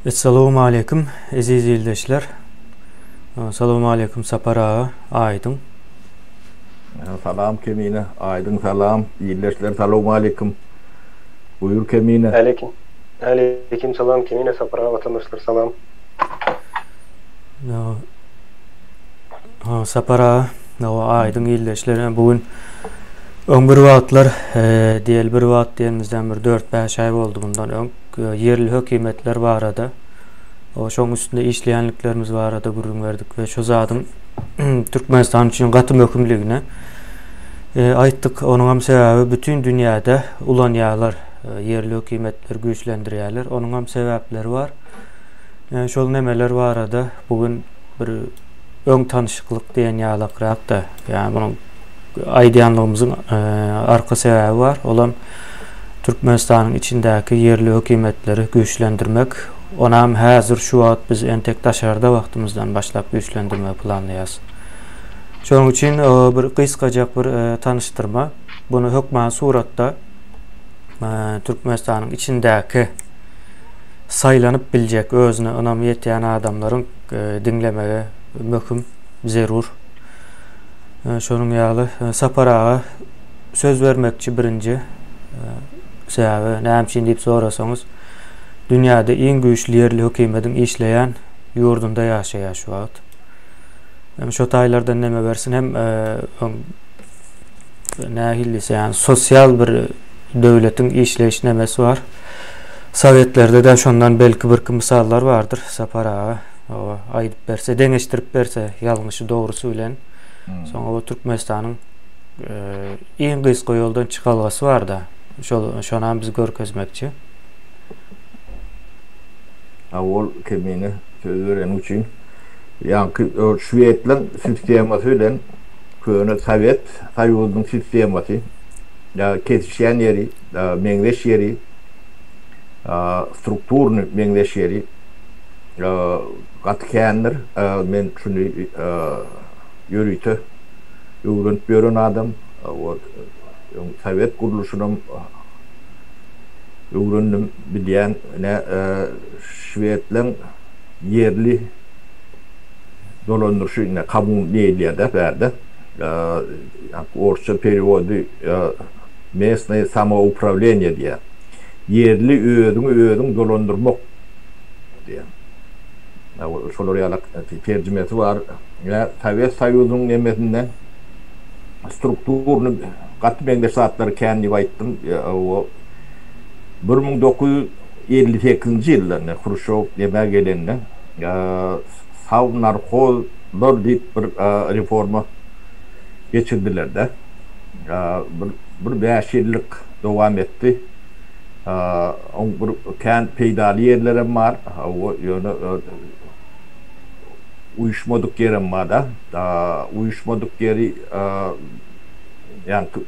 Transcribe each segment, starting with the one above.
Essalawmaleýkim eziz ildeşler. Salowmaleýkim Sapar aga, Aýdyň. Salam Kemine, Aýdyň salam, ildeşler salowmaleýkim. Buýur Kemine. Aleýkim. Aleýkim salam Kemine, Sapar aga watandaşlar salam. Sapar aga, Aýdyň ildeşler bu gün öň bir wagtlar diýeli bir wagt diýenimizden bir 4-5 aý boldy bundan öň ýerli hökümetler barada şoň üstünde işleýänliklerimiz barada gürrüň berdik we şu zadyň Türkmenistan üçin gaty möhümligini aýtdyk. Onuň hem sebäbi bütin dünýäde ulanýarlar, ýerli hökümetleri güýçlendirýärler. Onuň hem sebäpleri bar. Şol nemeler barada bu gün bir öň tanyşyklyk diýen ýalakrak-da, ýagny munuň aýdýanlygymyzyň arka sebäbi bar. Olam Türkmenistanyň içindäki ýerli hökümetleri güýçlendirmek. Onam häzir şu wagt biz entek daşarda wagtymyzdan başlap güýçlendirmegi planlaýarys. Şonuň üçin bir gysgajak bir tanyşdyrma. Buny hökman suratda Türkmenistanyň içindäki saýlanyp biljek, özüne ynamy ýetýän adamlaryň diňlemegi möhüm, zerur. Şonuň ýaly Sapar aga söz bermekçi birinji. Sebäbi näme üçin diýip sorasaňyz, dünýäde iň güýçli ýerli hökümediň işleýän ýurdunda ýaşaýar şu wagt. Hem şo taýlardan neme bersin hem öň nähili diýse, ýagny sosial bir döwletiň işleýiş nemesi bar. Sowetlerde-de şondan belki birki mysallar bardyr, Sapar aga. Hawa, aýdyp berse, deňeşdirip berse, ýalňyşy dogrusy bilen. Soňra bu Türkmenistanyň iň gysga ýoldan çykalgasy bar-da. Şol, şonam biz görkezmekçi. Sag bol Kemine söz bereniň üçin. Ýaňky şwedleň sistemasy bilen köne Sowet Soýuzynyň sistemasy kesişýän ýeri, meňzeş ýeri, strukturny meňzeş ýeri gaty kändir. Men şuny ýörite öwrenip ýören adam. Öň sowet gurluşynam öwrendim, bilýän. Ine, şwedleň ýerli dolandyryşy ine kommun diýilýär-de bärde. Orsça perewody Mestnoýe samoupravleniýe diýýär. Ýerli özüňi özüň dolandyrmak diýýär. Şolar ýaly terjimesi bar. Ýa Sowet Soýuzynyň nemesinde strukturny gaty meňzeş zatlary kän diýip aýtdym. O 1958-nji ýylda Hruşýow nämä gelende Sownarhozlar diýip bir reforma geçirdiler-de. Bir 5 ýyllyk dowam etdi. Oň bir kän peýdaly ýerlerem bar. Hawa, ýöne uýuşmadyk ýerem bar-da. Uýuşmadyk ýeri ýaňky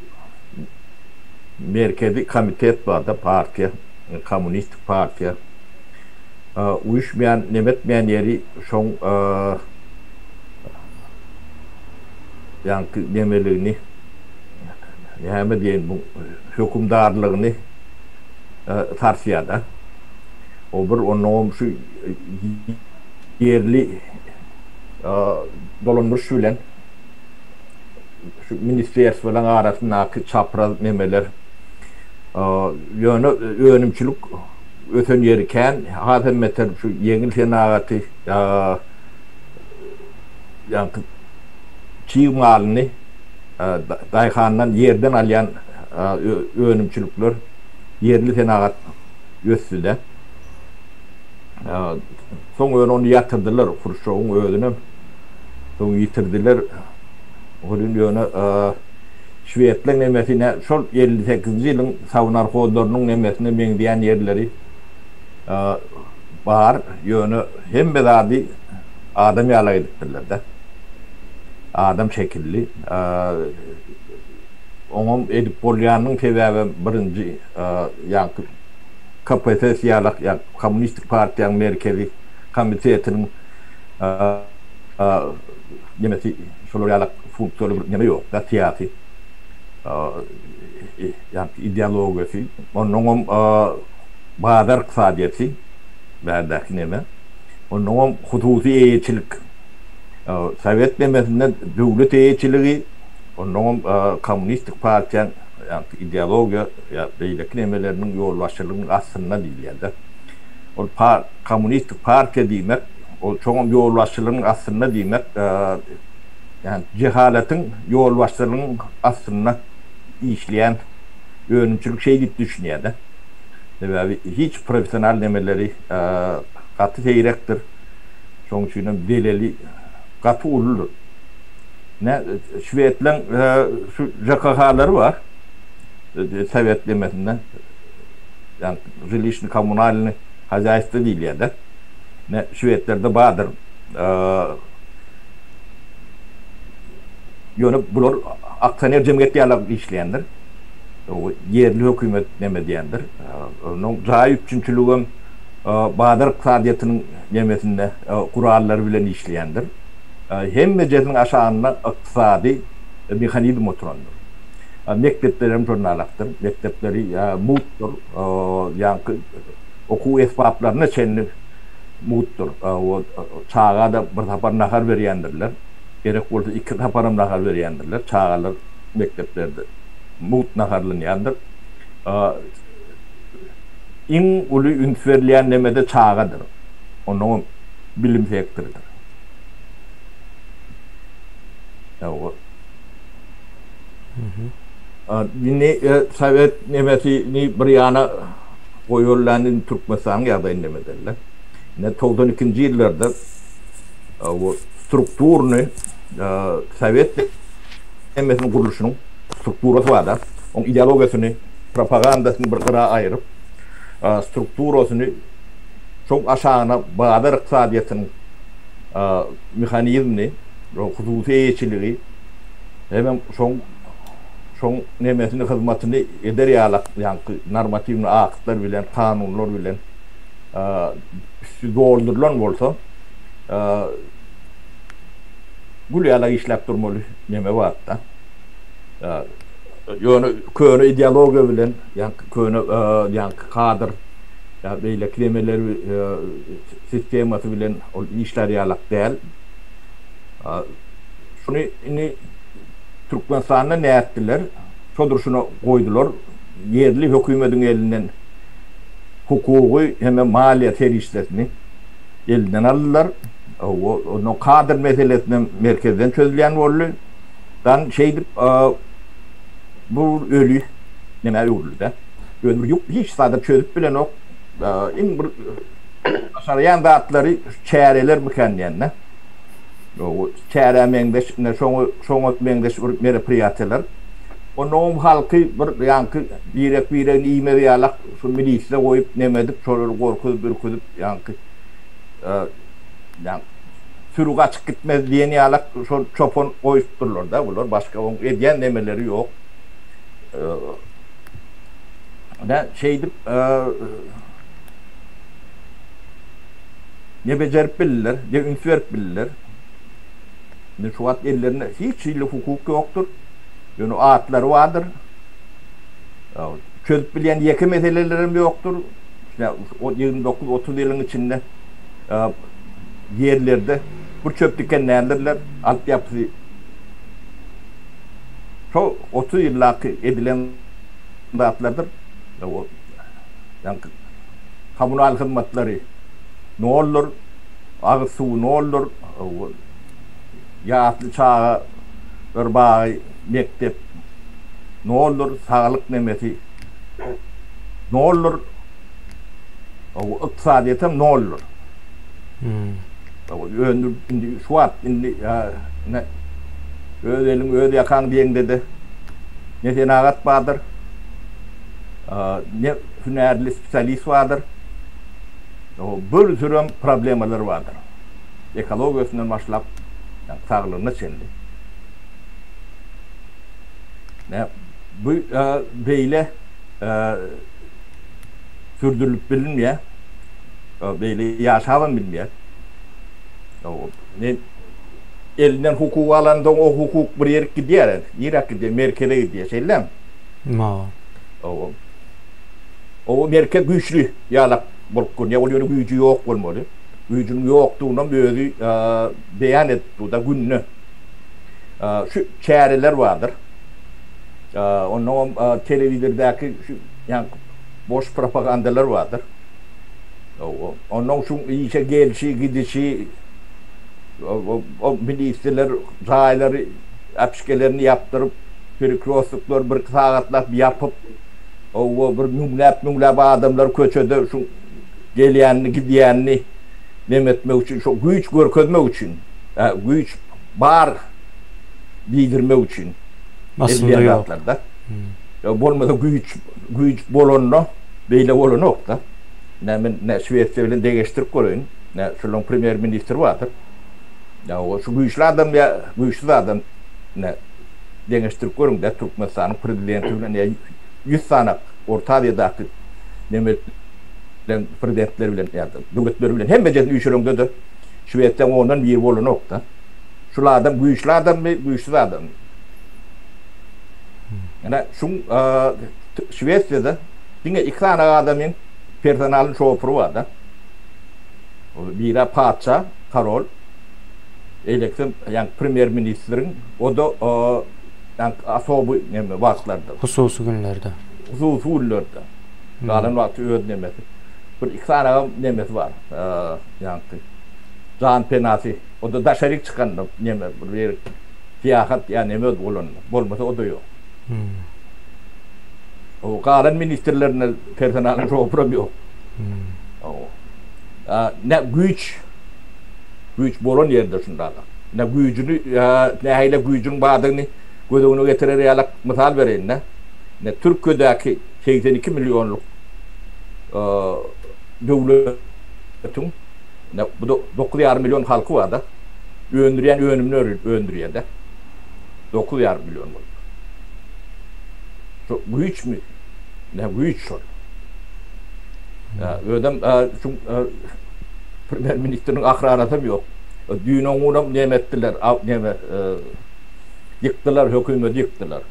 merkezi komitet bar-da, partiýa, kommunistik partiýa. Uýuşmaýan, neme etmeýän ýeri şoň ýaňky nemeligini, näme diýeýin, bu hökümdarlygyny sarsýar-da. O bir onnoňam şu ýerli dolandyryş bilen şu ministerstwolaryň arasyndaky çapraz nemeler. Ýöne önümçilik ösen ýeri kän, has hem beter şu ýeňil senagaty, ýaňky çig malyny daýhandan, ýerden alýan önümçilikler, ýerli senagat ösdi-de. Soň ýöne ony ýatyrdylar, Hruşýowyň özünem soň ýitirdiler. Welin ýöne şwedleň nemesi nä, şol 58-nji ýylyň sownarhozlarynyň nemesine meňzeýän ýerleri bar, ýöne hemme zady adam ýalak edipdirler-de. Adam şekilli. Oňam edip bolýanynyň sebäbem birinji ýaňky KPSS ýalak ýa Kommunistik partiýanyň merkezi komitetiniň nemesi şolar ýalak funksiýaly bir neme ýok-da syýasy ýaňky ideologiýasy. Onnoňam bazar ykdysadyýeti. Bärdäki neme. Onnoňam hususy eýeçilik. Sowet nemesinde döwlet eýeçiligi, onnoňam kommunistik partiýaň ýaňky ideologiýa ýa beýleki nemeleriniň ýolbaşçylygynyň astynda diýilýär-de. Ol kommunistik partiýa diýmek, ol şoňam ýolbaşçylygynyň astynda diýmek, ýagny jehalatyň ýolbaşçylygynyň astynda işleýän önümçilik şeý diýip düşünýär-de. Sebäbi hiç professional nemeleri gaty seýrekdir. Şonuň üçin hem zeleli gaty uludyr. Ne şwedleň şu ŽKH-lary bar. Sowet nemesinde. Ýagny žilişni kommunalny hozýaýstwo diýilýär-de. Ne şwedlerde bardyr. Ýöne bular aksioner jemgyýet ýaly işleýändir. Ýerli hökümet neme diýendir. Onuň jaý üpjünçiligem bazar ykdysadyýetiniň nemesinde gurallary bilen işleýändir. Hemmejesiniň aşagynda ykdysady mehanizm oturandyr. Mekdepler hem şonalakdyr. Mekdepleri mugtdyr. Ýaňky okuw esbaplaryna çenli mugtdyr. Çaga-da bir sapar nahar berýändirler. Gerek bolsa iki saparam nahar berýändirler. Çagalar mekdeplerde mugt naharlanýandyr. Iň uly üns berilýän neme-de çagadyr. Onuňam bilim sektorydyr. Indi sowet nemesini bir ýana goýalyň, indi Türkmenistanyň ýagdaýyny neme ederler. Ine 92-nji ýyllarda bu strukturny sowet nemesiniň gurluşynyň strukturasy barda, oň ideologiýasyny, propagandasyny bir gyra aýryp, strukturasyny şoň aşagyna bazar ykdysadyýetiniň mehanizmini, hususy eýeçiligi hemem şoň şoň nemesini hyzmatyny eder ýalak ýaňky normatiwny aktlar bilen, kanunlar bilen üsti doldurylan bolsa gül ýalak işläp durmaly neme barda. Ýöne köne ideologiýa bilen ýaňky köne ýaňky kadr ýa beýleki nemeler sistemasy bilen ol işlär ýalak däl. Şuny indi Türkmenistanda nätdiler? Şo durşuna goýdular. Ýerli hökümediň elinden hukugy hem-de maliýe serişdesini elinden aldylar. Ondan kadr meselesinem merkezden çözülýän boldy. Dan şeýdip bu öli nämä öwrüldi-de. Özi bir ýok, hiç zada çözüp bilenok. Iň bir başarýan zatlary şu çärelermikän diýende. Çärä meňzeş, ine şoňa şoňa meňzeş bir meropriýatiýalar. Onnoňam halky bir ýaňky birek-biregini iýmez ýalak şu milisde goýup neme edip şolary gorkuzyp ürküzip ýaňky ýaňky süri gaçyp gitmez diýen ýalak şol çopan goýupdyrlar-da bular başga oň edýän nemeleri ýok. Ine şeýdip Ne bejerip bildiler, ne üns berip bildiler. Indi şu wagt ellerinde hiç hili hukuk ýokdur. Ýöne atlary bardyr. Çözüp bilýän ýeke meselelerem ýokdur. 29-30 ýylyň içinde ýerlerde bir çöp diken däldirler. Altyapysy şo 30 ýyldaky edilen zatlardyr. Kommunal hyzmatlary noldur, agyz suwy noldur, ýasly çagalar bagy, mekdep noldur, saglyk nemesi noldur, ykdysadyýetem noldur. Öndür indi şu wagt indi öz eliň öz ýakaň diýeňde-de ne senagat bardyr, ne hünärli spesialist bardyr. Bir sürem problemalar bardyr. Ekologiýasyndan başlap, saglygyna çenli. Ne bu beýle sürdürilip bilinmeýär. Beýle ýaşabam bilmeýär. Ne elinden hukuk alansoň o hukuk bir ýerik gidýär. Niräk gidýär? Merkeze gidýär. Şeýlemi? Hawa. O merkez güýçli ýalak. bolup görünýär. Ol ýöne güýji ýok bolmaly. Güýjüniň ýokdugynam özi beýan edip dur-da günde. Şu çäreler bardyr. Onnoňam telewizordäki şu ýaňky boş propagandalar bardyr. Onnoň şu işe gelşi, gidişi, o ministrler jaýlary, äpişgelerini ýapdyryp, perekrýostoklary birki sagatlap ýapyp, Hawa, bir müňläp-müňläp adamlar köçede şu gelýänini, gidýänini neme etmek üçin, şo güýç görkezmek üçin, güýç bar diýdirmek üçin edilýän zatlar-da. Bolmasa güýç, güýç bolanda beýle bolanok-da. Nä men nä Şwesiýa bilen deňeşdirip göreýin. Nä şolaryň premýer-ministri bardyr. Ýa şu güýçli adam ýa güýçsüz adam nä deňeşdirip görüň-dä Türkmenistanyň prezidenti bilen ýa 100 sany Orta Aziýadaky neme bilen prezidentleri bilen ýa-da döwletleri bilen hemmejesini üýşüreňde-de Şwesiýaň ondan biri bolanok-da. Şul adam güýçli adammy, güýçsüz adammy? Ýöne şuň Şwesiýada diňe iki sany adamyň personalyň şoferi bar-da. Biri patyşa, korol, Beýlekisi ýaňky premýer ministriň, o-da ýaňky osoby neme wagtlarda. Hususy günlerde. Hususy günlerde. Galan wagty öz nemesi. Bir iki sanagam nemesi bar. Ýaňky jan penasy. O-da daşaryk çykanda neme bir ýere syýahat ýa neme bolanda. Bolmasa o-da ýok. O galan ministrlerinde personalyň şopuram ýok. Ne güýç Güýç bolan ýerde şundada. Ine güýjüni nähili güýjüň bardygyny göz öňüne getirer ýalak mysal bereýin-de. Ine Türkiýedäki 82 millionlyk döwletiň ine bu da 9,5 million halky bar-da. Öndürýän önümini öndürýär-de. 9,5 million bolup. Şu güýçmi? Ne güýç şol. Özem şu Premýer ministriniň ahranasam ýok. Düýn oňunam neme etdiler, neme ýykdylar, hökümeti ýykdylar.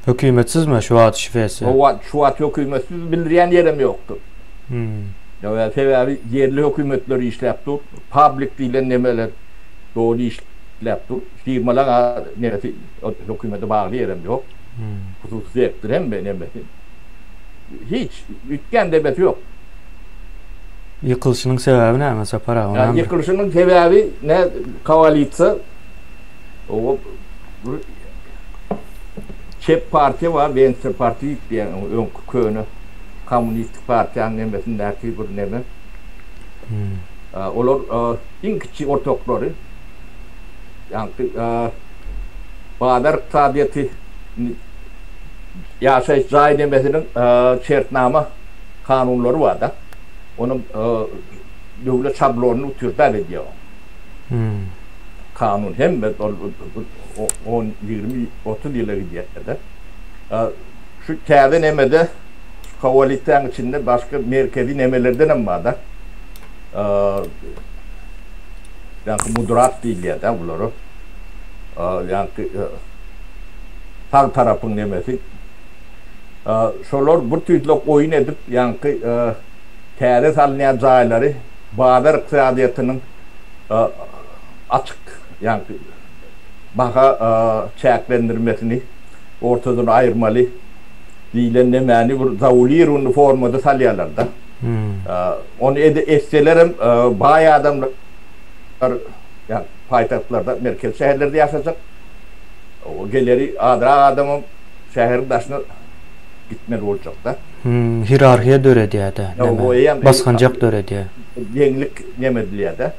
Hökümetsizmi şu wagt Şwesiýa? Hawa, şu wagt hökümetsiz bildirýän ýerem ýokdur. Hmm. Sebäbi ýerli hökümetler işläp dur. Public diýlen nemeler doly işläp dur. Firmalar nemesi hökümete bagly ýerem ýok. Hmm. Hususy sektor hemme nemesi. Hiç üýtgän demesi ýok. Ýykylyşynyň sebäbi näme Sapar aga? Ýa ýykylyşynyň sebäbi ne koalisiýa o çep partiýa bar, Venstre partiýa diýen öňki köne kommunistik partiýanyň nemesindäki bir neme. Hmm. Olar iň kiçi ortaklary. Ýagny bazar ykdysadyýeti ýaşaýyş jaý nemesiniň şertnama kanunlary bar-da. Onuň döwlet şablonyny utwirdat edýär o. Hmm. Kanun hemme ol 10, 20, 30 ýyla gidýär-de. Şu täze nemede şu koalisiýanyň içinde başga merkezi nemelerden hem bar-da. Ýaňky mudrat diýilýär-de bulara. Ýaňky sag tarapyň nemesi. Şolar bir tüýsli oýun edip, ýaňky täze salynýan jaýlary bazar ykdysadyýetiniň açyk, ýaňky baha çäklendirmesini ortadan aýyrmaly diýlen nemäni bir zawulirownyý formada salýarlar-da. Ony etselerem baý adamlar ýa paýtagtlarda, merkezi şäherlerde ýaşajak. Geleri azrak adamam şäheriň daşyna gitmeli boljakda. Hmm, hierarhiýa döredýär-de. Neme? Basganjak döredýär. Deňlik neme edilýär-de.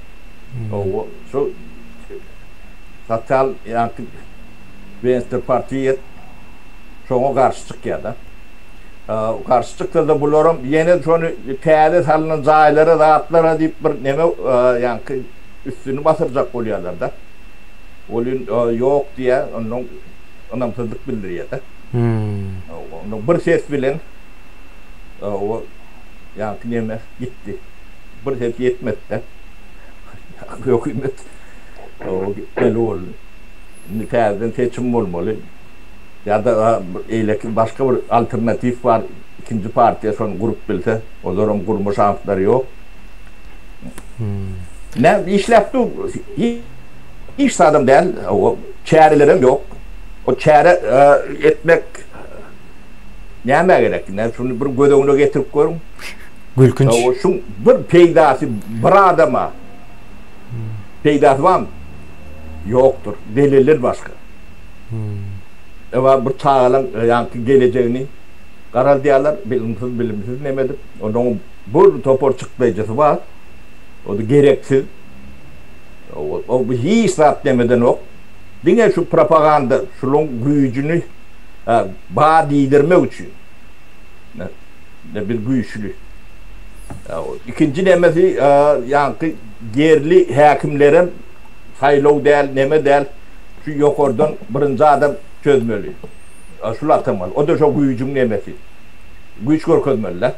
Owo, şu sosial ýaňky Venstre partiýa şoňa garşy çykýar-da. Garşy çyksa-da bularam ýene şony täze salnan jaýlara, zatlara diýip bir neme ýaňky üstüni basyrjak bolýarlar-da. Ol ýok diýýär, ondan ynamsyzlyk bildirýär-de. Onda bir ses bilen o ýaňky neme gitdi. Bir ses ýetmedi-de. Hökümet o gitmeli boldy. Indi täzeden seçim bolmaly. Ýa-da eýleki başga bir alternatiw bar, ikinji partiýa şony gurup bilse, olaram gurma şanslary ýok. Näme işläp dur? Hiç zadam däl, o çärelerem ýok. O çäre etmek nämä gerek? Näme şuny bir göz öňüne getirip görüň. Gülkünç. O şuň bir peýdasy bir adama peýdasy barmy? Ýokdur. Zelelden başga. Emma bir çagalaň ýaňky gelejegini garaldýarlar, bilimsiz, bilimsiz neme edip, onuň bir topar çykdaýjysy bar. O-da gereksiz. O hiç zat nemedenok. Diňe şu propaganda, şulaň güýjüni bar diýdirmek üçin. Biz güýçli. Ikinji nemesi ýaňky ýerli häkimlerem saýlaw däl, neme däl. Şu ýokardan birinji adam çözmeli. Şul atamaly. O-da şo güýjüň nemesi. Güýç görkezmeli-dä.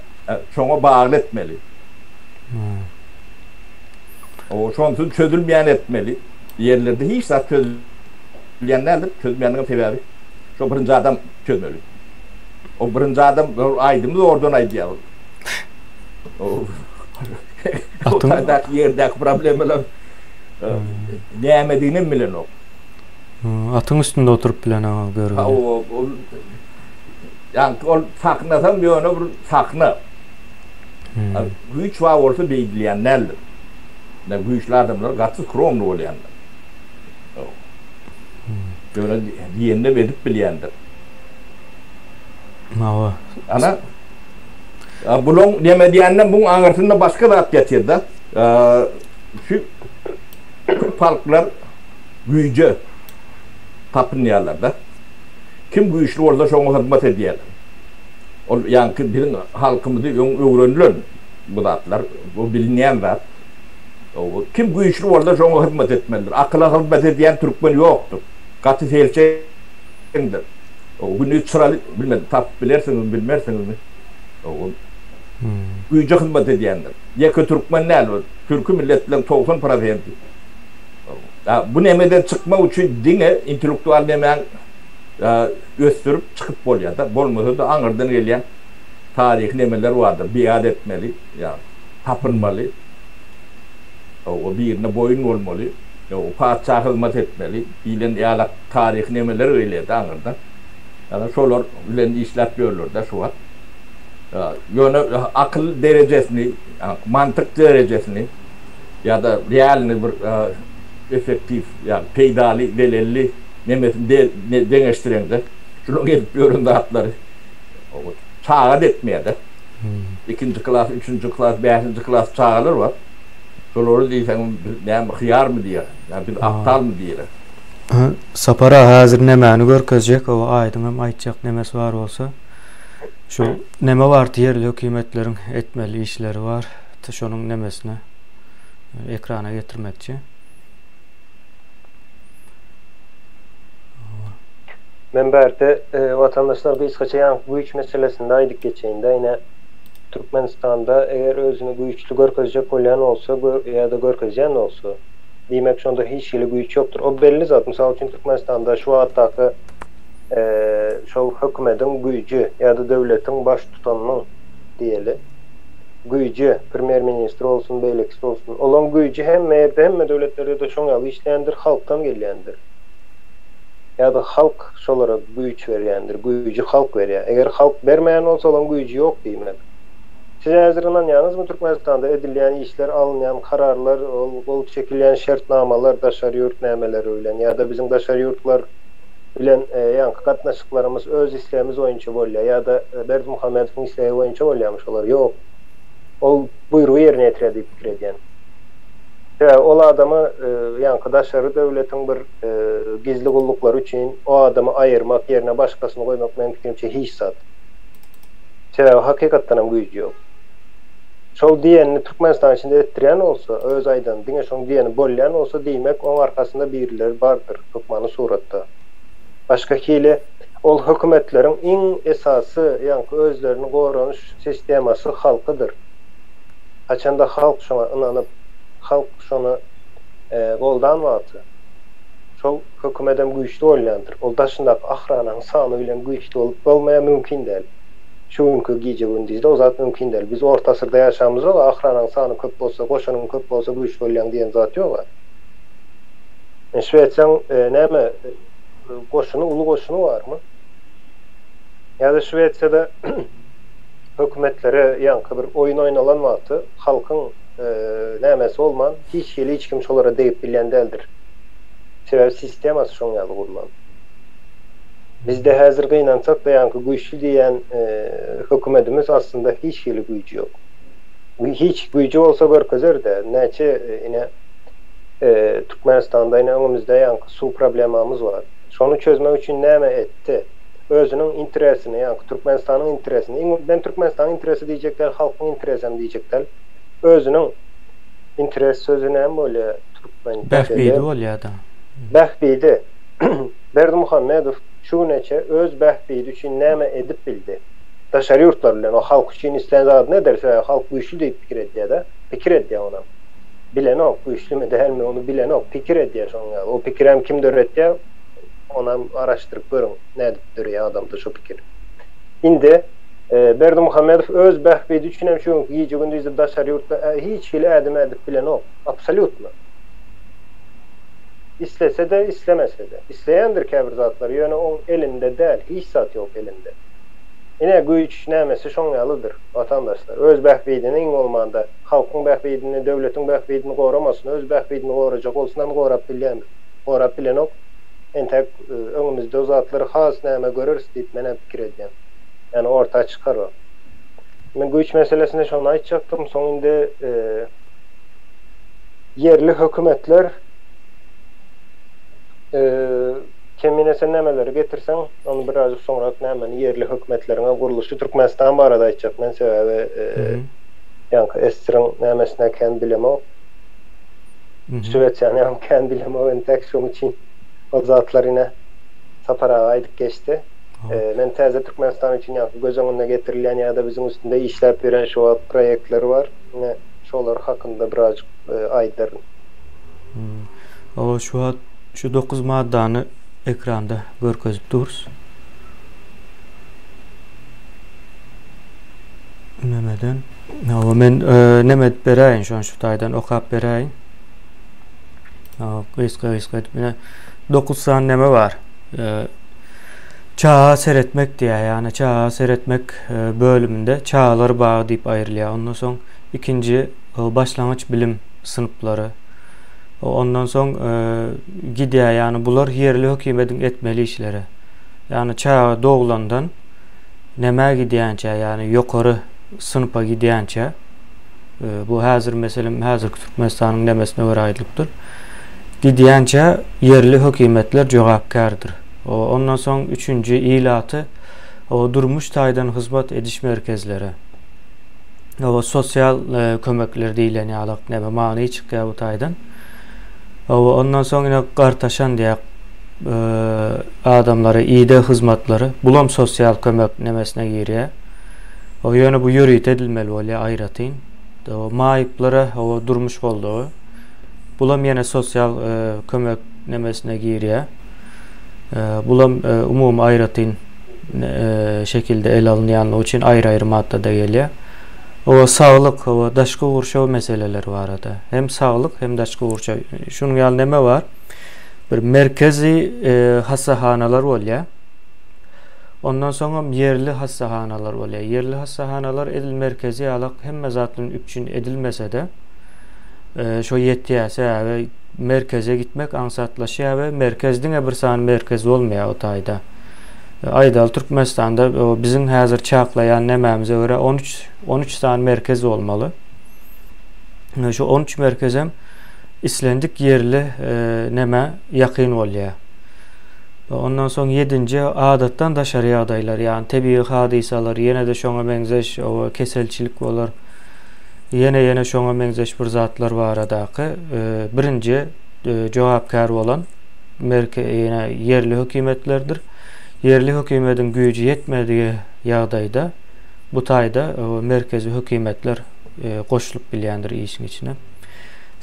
Şoňa bagly etmeli. O şonsuz çözülmeýän etmeli. Ýerlerde hiç zat çözülýän däldir. Çözülmeýäniniň sebäbi şo birinji adam çözmeli. O birinji adam ol aýdymy zordan aýdýar ol. O taýdaky ýerdäki problemalar nämediginem bilenok. Atyň üstünde oturyp bilenok ol görgüli. Hawa, ol ýaňky ol sahnasam ýöne bir sahna. Güýç bar bolsa beýdilýän däldir. Ine güýçli adamlar gaty skromny bolýandyr. Ýöne diýeninem edip bilýändir. Hawa. Ana bulaň neme diýenden buň aňyrsynda başga zat ýatyr-da. Şu köp halklar güýje tapynýarlar-da. Kim güýçli bolsa şoňa hyzmat edýärler. Ol ýaňky biziň halkymyzy öň öwrenilen bu zatlar, bu bilinýän zat. Kim güýçli bolsa şoňa hyzmat etmelidir. Akyla hyzmat edýän türkmen ýokdur. Gaty selçeňdir. Gündiz çyraly bilmedim tapyp bilersiňizmi, bilmersiňizmi? Güýje hyzmat edýändir. Ýeke türkmen däl bu. Türki milletleriň 90 prosenti. Bu nemeden çykmak üçin diňe intellektual nemäň ösdürip çykyp bolýar-da. Bolmasa-da aňyrdan gelýän taryhy nemeler bardyr. Biat etmeli, ýa tapynmaly. O birine boýun bolmaly. Patyşa hyzmat etmeli diýlen ýalak taryhy nemeler gelýär-de aňyrdan. Ýa şolar bilen işläp ýörler-de şu wagt. Ýöne akyl derejesini, mantyk derejesini ýa-da realnyý bir effektiw, ýagny peýdaly, zelelli nemesini deňeşdireňde, şularyň edip ýören zatlary çaga-da etmeýär-de. Ikinji klas, üçünji klas, bäşinji klas çagalar bar. Şolary diýseň, biz näme hyýarmy diýer, ýa biz aptalmy diýer. Sapar aga häzir nemäni görkezjek, oba aýdyňam aýtjak nemesi bar bolsa. Şu neme bar ýerli hökümetleriň etmeli işleri bar. Şonuň nemesini ekrana getirmekçi. Men bärde watandaşlar gysgaça ýaňky güýç meselesinde aýdyp geçeýin-de, ine Türkmenistanda eger özüni güýçli görkezjek bolýan bolsa ýa-da görkezýän bolsa, diýmek şonda hiç hili güýç ýokdur. O belli zat. Mysal üçin Türkmenistanda şu wagtdaky şol hökümediň güýji ýa-da döwletiň baştutanynyň diýeli güýji, premýer-ministr bolsun, beýlekisi bolsun, olaň güýji hemme ýerde, hemme döwletlerde-de şoň ýaly işleýändir, halkdan gelýändir. Ýa-da halk şolara güýç berýändir, güýji halk berýär. Eger halk bermeýän bolsa, olaň güýji ýok diýmek. Siz häzir ynanýaňyzmy Türkmenistanda edilýän işler, alynýan kararlar, ol gol çekilýän şertnamalar daşary ýurt nämeleri bilen ýa-da biziň daşary ýurtlar bilen ýaňky gatnaşyklarymyz öz islegimiz boýunça bolýar ýa-da Berdimuhamedowyň islegi boýunça bolýarmy şolar? Ýok. Ol buýrugy ýerine ýetirýär diýip pikir edýän. Sebäbi ol adamy ýaňky daşary döwletiň bir gizli gulluklary üçin o adamy aýyrmak, ýerine başgasyny goýmak meniň pikirimçe hiç zat. Sebäbi hakykatdanam güýji ýok. Şol diýenini Türkmenistan içinde etdirýän bolsa, öz aýdany diňe şoň diýeni bolýan bolsa diýmek oň arkasynda birileri bardyr hökmany suratda. Başga hili ol hökümetleriň iň esasy ýaňky özlerini goranyş sistemasy halkydyr. Haçanda halk şoňa ynanyp, halk şony goldan wagty. Şol hökümedem güýçli bolýandyr. Ol daşyndaky ahrananyň sany bilen güýçli bolup bolmaýar mümkin däl. Şu günki gije-gündizde o zat mümkin däl. Biz orta asyrda ýaşamyzok, ahrananyň sany köp bolsa, goşunyň köp bolsa güýçli bolýaň diýen zat ýog-a. Şwesiýaň näme goşuny, uly goşuny barmy? Ýa-da Şwesiýada hökümetlere ýaňky bir oýun oýnalan wagty halkyň nämesi bolman hiç hili hiç kim şolara degip bilýän däldir. Sebäbi sistemasy şoň ýaly gurlan. Bizde häzir gynansak-da ýaňky güýçli diýýän hökümedimiz aslynda hiç hili güýji ýok. Hiç güýji bolsa görkezerdi. Näçe ine Türkmenistanda ine öňümizde ýaňky suw problemamyz bar. Şony çözmek üçin näme etdi? Özüniň interesini ýaňky Türkmenistanyň interesini, iň men Türkmenistanyň interesi diýjek däl, halkyň interesem diýjek däl. Özüniň interes sözi näme bolýar türkmençede? Bähbidi bolýar-da. Bähbidi. Berdimuhamedow şu güneçe öz bähbidi üçin näme edip bildi? Daşary ýurtlar bilen o halk üçin islän zadyny eder, sebäbi halk güýçli diýip pikir edýär-de. Pikir edýär onam. Bilenok, güýçlimi, dälmi, ony bilenok, pikir edýär şonuň ýaly. O pikirem kim döretýär, onam araşdyryp görüň, nädip döreýär adamda şo pikir. Indi Berdimuhamedow öz bähbidi üçinem şu günki gije-gündizde daşary ýurtda hiç hili ädim ädip bilenok. Absolýutno. Islese-de, islemese-de. Isleýändir käbir zatlary, ýöne oň elinde däl, hiç zat ýok elinde. Ine, güýç nämesi şoň ýalydyr, watandaşlar. Öz bähbidini iň bolmanda, halkyň bähbidini, döwletiň bähbidini goramasyn, öz bähbidini gorajak bolsunam gorap bilýärmi? Gorap bilenok. Entäk öňümizde o zatlary has näme göreris diýip menem pikir edýän. Ýani orta çykar o. Men güýç meselesinde şony aýtjakdym. Soň indi ýerli hökümetler Kemine sen nämeleri getirseň, ony birazjyk soňrak nämeni ýerli hökümetleriň gurluşy Türkmenistan barada aýtjak men sebäbi ýaňky SSR-iň nämesine kän bilemok. Şwesiýany hem kän bilemok entek şoň üçin o zatlar ine Sapar aga aýdyp geçdi. Men täze Türkmenistan üçin ýaňky göz öňünde getirilýän ýa-da biziň üstünde işläp ýören şu wagt proýektler bar. Ine şolar hakynda birazjyk aýdaryn. Hawa şu wagt şu 9 maddany ekranda görkezip durus. Nemeden? Hawa men neme edip beräýin şony şu taýdan okap beräýin. Hawa gysga gysga edip ine 9 sany neme bar. Çaga seretmek diýýär, ýagny çaga seretmek bölüminde çagalar bagy diýip aýrylýar. Ondan soň ikinji başlangyç bilim synplary. Ondan soň gidýär, ýagny bular ýerli hökümediň etmeli işleri. Ýagny çaga doglandan nämä gidýänçä, ýagny ýokary synpa gidýänçä, bu häzir meselem häzirki Türkmenistanyň nemesine görä aýdylypdyr. Gidýänçä ýerli hökümetler jogapkärdir. Ondan soň üçünji ilaty durmuş taýdan hyzmat ediş merkezleri. Oba sosial kömekler diýlen ýalak näme many çykýar bu taýdan. Oba ondan soň ine gartaşan diýýär adamlara ideg hyzmatlary bulam sosial kömek nemesine girýär. O ýöne bu ýörite edilmeli bolýar aýratyn. O maýyplara o durmuş goldawy. Bulam ýene sosial kömek nemesine girýär. Bulam umumy aýratyn şekilde ele alynýanlygy üçin aýry-aýry maddada gelýär. Oba saglyk, oba daşky gurşaw meseleleri barada. Hem saglyk, hem daşky gurşaw. Şunuň ýaly neme bar? Bir merkezi hassahanalar bolýar. Ondan soň hem ýerli hassahanalar bolýar. Ýerli hassahanalar edil merkezi ýalak hemme zat bilen üpjün edilmese-de, şo ýetýär. Sebäbi merkeze gitmek aňsatlaşýar we merkez diňe bir sany merkez bolmaýar o taýda. Aýdaly Türkmenistanda biziň häzir çaklaýan nämämize görä 13 13 sany merkez bolmaly. Şu 13 merkezem islendik ýerli näme ýakyn bolýar. Ondan soň ýedinji adatdan daşary ýagdaýlar, ýagny tebigy hadysalar, ýene-de şoňa meňzeş keselçilik bolar. Ýene-ýene şoňa meňzeş bir zatlar baradaky birinji jogapkär bolan merke ýene ýerli hökümetlerdir. Ýerli hökümediň güýji ýetmedigi ýagdaýda bu taýda merkezi hökümetler goşulyp bilýändir işiň içine.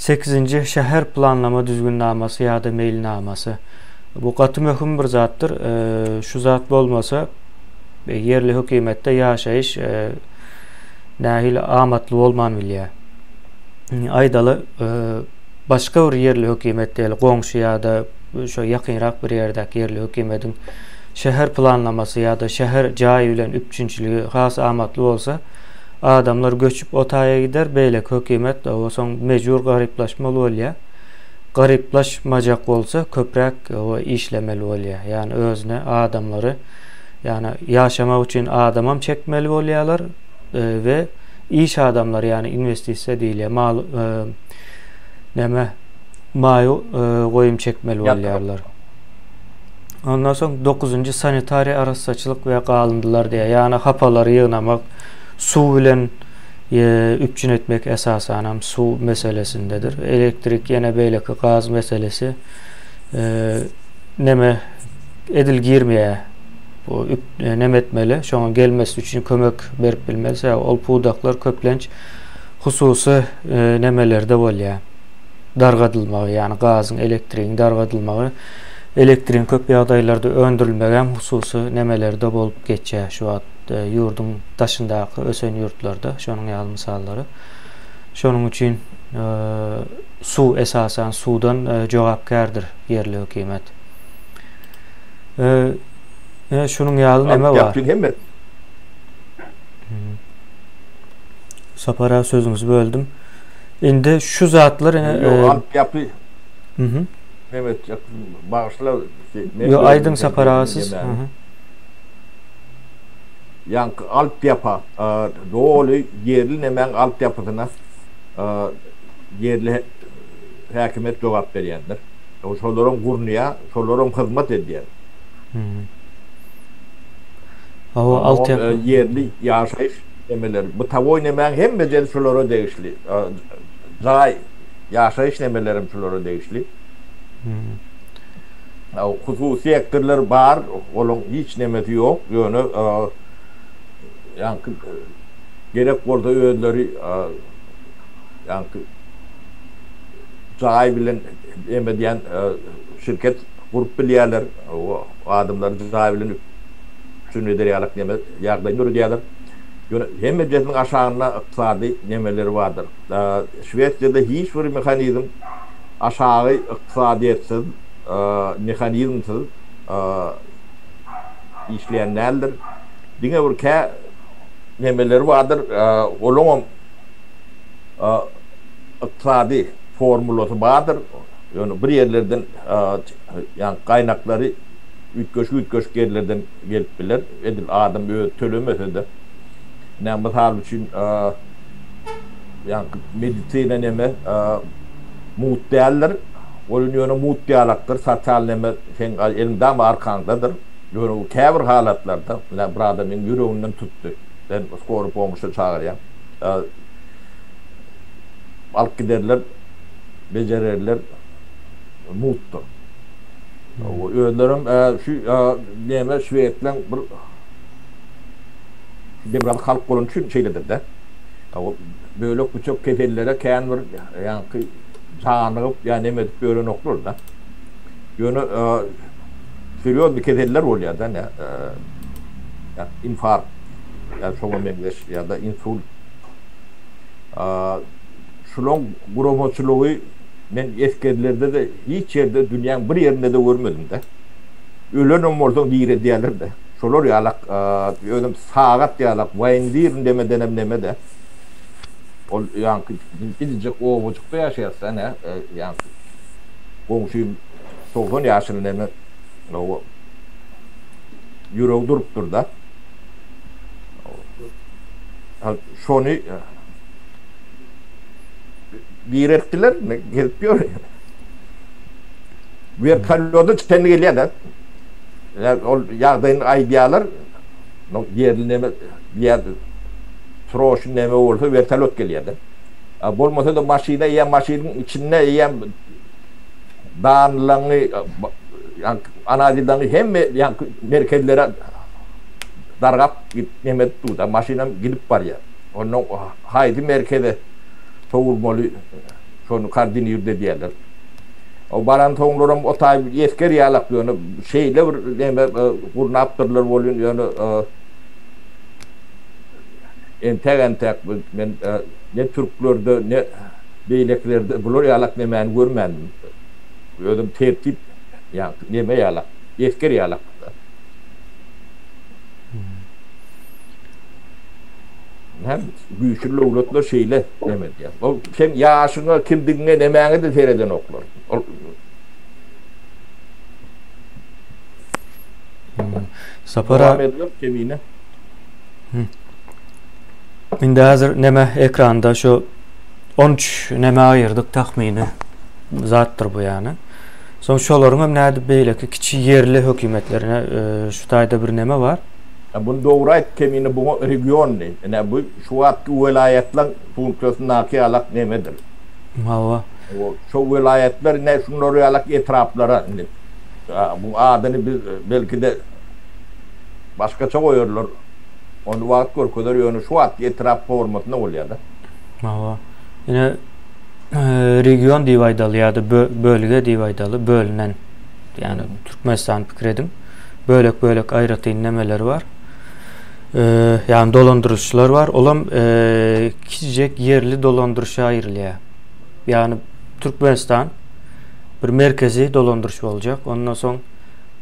Sekizinji şäher planlama düzgünnamasy ýa-da meýilnamasy. Bu gaty möhüm bir zatdyr. Şu zat bolmasa ýerli hökümetde ýaşaýyş nähili amatly bolman bilýär. Aýdaly, başga bir ýerli hökümet diýeli, goňşy ýa-da şo ýakynrak bir ýerdäki ýerli hökümediň şäher planlamasy ýa-da şäher jaý bilen üpjünçiligi has amatly bolsa, adamlar göçüp o taýa gider, beýleki hökümet soň mejbur garyplaşmaly bolýar. Garyplaşmajak bolsa köpräk işlemeli bolýar. Ýagny özüne adamlary, ýagny ýaşamak üçin adamam çekmeli bolýarlar we iş adamlary, ýagny inwestisiýa diýilýär, mal näme maýa goýum çekmeli bolýarlar. Ondan soň dokuzynjy sanitariýa arassaçylyk we galyndylar diýýär. Ýagny hapalary ýygnamak, suw bilen üpjün etmek esasanam suw meselesindedir. Elektrik ýene beýleki gaz meselesi neme edil girmeýär. Bu neme etmeli? Şoňa gelmesi üçin kömek berip bilmeli. Sebäbi ol pudaklar köplenç hususy nemelerde bolýar. Dargadylmagy, ýagny gazyň, elektrigiň dargadylmagy, elektrigiň köp ýagdaýlarda öndürilmegi hem hususy nemelerde bolup geçýär şu wagt ýurduň daşyndaky ösen ýurtlarda şonuň ýaly mysallary. Şonuň üçin suw esasan suwdan jogapkärdir ýerli hökümet. Şunuň ýaly neme bar? Sapar aga sözüňizi böldüm. Indi şu zatlar ine Ýok, alyp ýapy. Mhm. Mehmet, bagyşla. Ýok, aýdyň Sapar aga siz. Ýaňky alyp ýapa doly ýerli nemäň alyp ýapysyna ýerli häkimiýet jogap berýändir. Şolaram gurnaýar, şolaram hyzmat edýär. Hawa, altyapy. Ýerli ýaşaýyş nemeleri, bytawoý nemäň hemmejesi şulara degişli. Jaý, ýaşaýyş nemelerem şulara degişli. Hususy sektorlar bar, olaň hiç nemesi ýok, ýöne ýaňky gerek bolsa özleri ýaňky jaý bilen neme diýen şirket gurup bilýärler. Adamlary jaý bilen üpjün eder ýalak neme ýagdaýyny döredýärler. Ýöne hemmejesiniň aşagynda ykdysady nemeleri bardyr. Şwesiýada hiç bir mehanizm aşagy ykdysadyýetsiz, mehanizmsiz işleýän däldir. Diňe bir kä nemeleri bardyr, olaňam ykdysady formulasy bardyr. Ýöne bir ýerlerden ýagny gaýnaklary üýtgeşik-üýtgeşik ýerlerden gelip biler. Edil adam özi tölemese-de. Ine, mysal üçin, ýagny medisina neme mugt däldir. Ol ýöne mugt ýalakdyr, sosial neme seň elmydama arkaňdadyr. Ýöne käbir halatlarda, ine, bir adam meň ýüreginden tutdy. Sen skoroý pomuşa çagyrýaň. Alyp giderler, bejererler, mugtdyr. Özlerem şu neme şwedleň bir demirgazyk halk bolany üçin şeýledir-de. Bölek-büçek kesellere kän bir ýaňky janygyp ýa neme edip ýörenoklar-da. Ýöne serýoznyý keseller bolýar-da, ne infarkt ýa şoňa meňzeş ýa-da insult. Şulaň guramaçylygy men esgerlerde-de hiç ýerde dünýäň bir ýerinde-de görmedim-de. Ölenem bolsaň diredýärler-de. Şolar ýalak özem sagat ýalak waýnzirn demedenem neme-de. Ol ýaňky kiçijik obajykda ýaşaýas-da ine ýaňky goňşym 90 ýaşyny neme ýüregi durupdyr-da. Şony diretdiler, gezip ýör. Wertolýoda çenli gelýär-de. Ol ýagdaýyny aýdýarlar. Ýerli neme diýýär, sroçny neme bolsa wertolýot gelýär-de. Bolmasa-da maşyna eýýäm maşynyň içinde eýýäm danylaňy, analizleňi hemme merkezlere dargap neme edip dur-da, maşynam gidip barýar. Ondan haýsy merkeze sowulmaly. Şony koordinirde edýärler. O baransoňlaram o taý esger ýalak ýöne şeýle bir neme gurnapdyrlar welin ýöne entäk-entäk men ne türklerde ne beýlekilerde bular ýalak nemäni görmändim. Özem tertip ýa neme ýalak esger ýalak. Hem güýçli döwletler şeýle neme edýär. Ol sen ýaşyňa, kimdigiňe, nemäňe-de seredenoklar. Ol Sapar Dowam ediber Kemine. Indi häzir neme ekranda şu 13 neme aýyrdyk tahmini zatdyr bu ýany. Soň şolaryň hem nädip beýleki kiçi ýerli hökümetlerine şu taýda bir neme bar. Buny dogry aýt Kemine buňa region diý. Ine bu şu wagtky welaýatlaň funksiýasyndaky ýalak nemedir. Hawa. Şo welaýatlar ine şular ýalak etraplara indi bu adyny biz belki-de başgaça goýarlar. Ony wagt görkezer ýöne şu wagtky etrap formasynda bolýar-da. Hawa. Ine region diýip aýdaly ýa-da bölge diýip aýdaly, bölünen. Ýagny Türkmenistany pikir ediň. Bölek-bölek aýratyn nemeleri bar. Ýagny dolandyryşlar bar. Olam kiçijek ýerli dolandyryşa aýrylýar. Ýagny Türkmenistan bir merkezi dolandyryş boljak. Ondan soň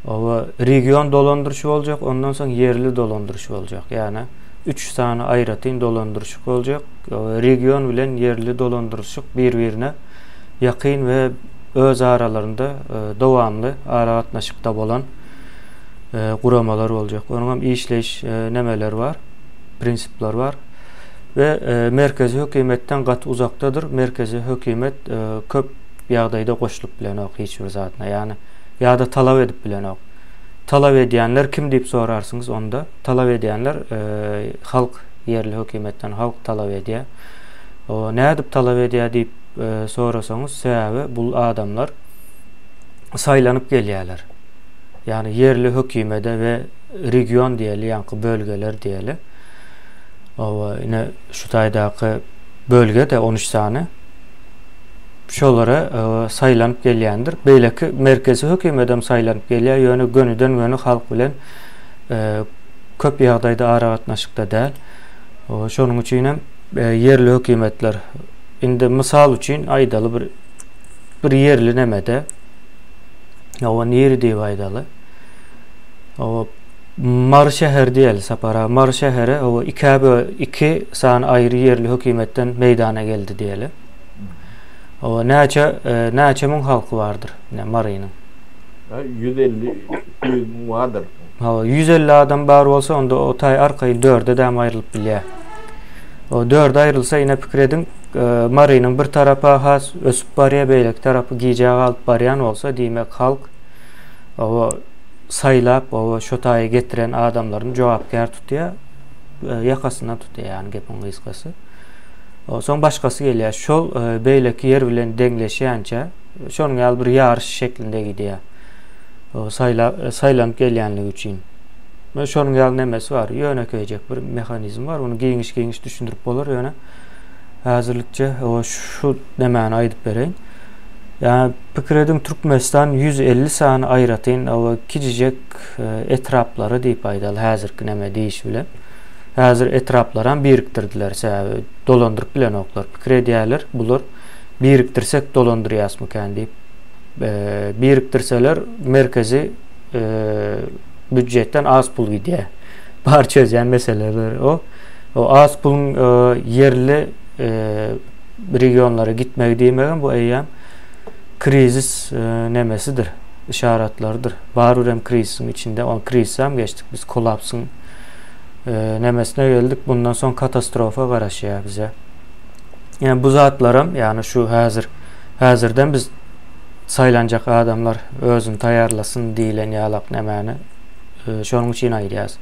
oba region dolandyryşy boljak, ondan soň ýerli dolandyryş boljak. Ýagny üç sany aýratyn dolandyryşyk boljak. Region bilen ýerli dolandyryşyk bir-birine ýakyn we öz aralarynda dowamly aragatnaşykda bolan guramalar boljak. Onuň hem işleýiş nemeleri bar, prinsipleri bar. We merkezi hökümetden gaty uzakdadyr. Merkezi hökümet köp ýagdaýda goşulyp bilenok hiç bir zadyna. Ýagny ýa-da talap edip bilenok. Talap edýänler kim diýip sorarsyňyz onda talap edýänler halk ýerli hökümetden halk talap edýär. O nädip talap edýär diýip sorasaňyz sebäbi bul adamlar saýlanyp gelýärler. Ýagny ýerli hökümede we region diýeli, ýaňky bölgeler diýeli. Oba ine şu taýdaky bölge-de 13 sany. Şolara saýlanyp gelýändir. Beýleki merkezi hökümedem saýlanyp gelýär, ýöne gönüden-göni halk bilen köp ýagdaýda aragatnaşykda däl. Şonuň üçin hem ýerli hökümetler indi mysal üçin aýdaly bir bir ýerli nemede oba niri diýip aýdaly. Oba Mary şäheri diýeli Sapar aga. Mary şäheri oba ikä bö iki sany aýry ýerli hökümetden meýdana geldi diýeli. Oba näçe näçe müň halky bardyr ine Marynyň? 150 200 müň bardyr. Hawa, 150 adam bar bolsa, onda o taý arkaýyn dörde däm aýrylyp bilýär. O dörde aýrylsa, ine pikir ediň, Marynyň bir tarapy has ösüp barýar, beýleki tarapy gijä galyp barýan bolsa, diýmek halk o saýlap, o şo taýa getiren adamlaryny jogapkär tutýar, ýakasyndan tutýar, ýagny gepiň gysgasy. Soň başgasy gelýär, şol beýleki ýer bilen deňleşýänçä, şonuň ýaly bir ýaryş şeklinde gidýär. Saýla, saýlanyp gelýänligi üçin. We şonuň ýaly nemesi bar. Ýönekeýjek bir mehanizm bar. Ony giňiş-giňiş düşündirip bolar ýöne häzirlikçe o şu nemäni aýdyp bereýin. Ýa pikir ediň Türkmenistan 150 sany aýratyn o kiçijek etraplary diýip aýdaly häzirki neme diýiş bilen. Häzir etraplaram birikdirdiler sebäbi dolandyryp bilenoklar. Pikir edýärler bular birikdirsek dolandyrýasmykan diýip. Birikdirseler merkezi býudjetden az pul gidýär. Bar çözýän meseleler o. O az puluň ýerli regionlara gitmegi diýmegem bu eýýäm krizis nemesidir, yşaratlarydyr. Barybir hem krizisiň içinde, ol krizisem geçdik biz kollapsyň nemesine geldik. Bundan soň katastrofa garaşýar bize. Ýani bu zatlaram, ýani şu häzir häzirden biz saýlanjak adamlar özüni taýýarlasyn diýlen ýalak nämäni şonuň üçin aýdýas.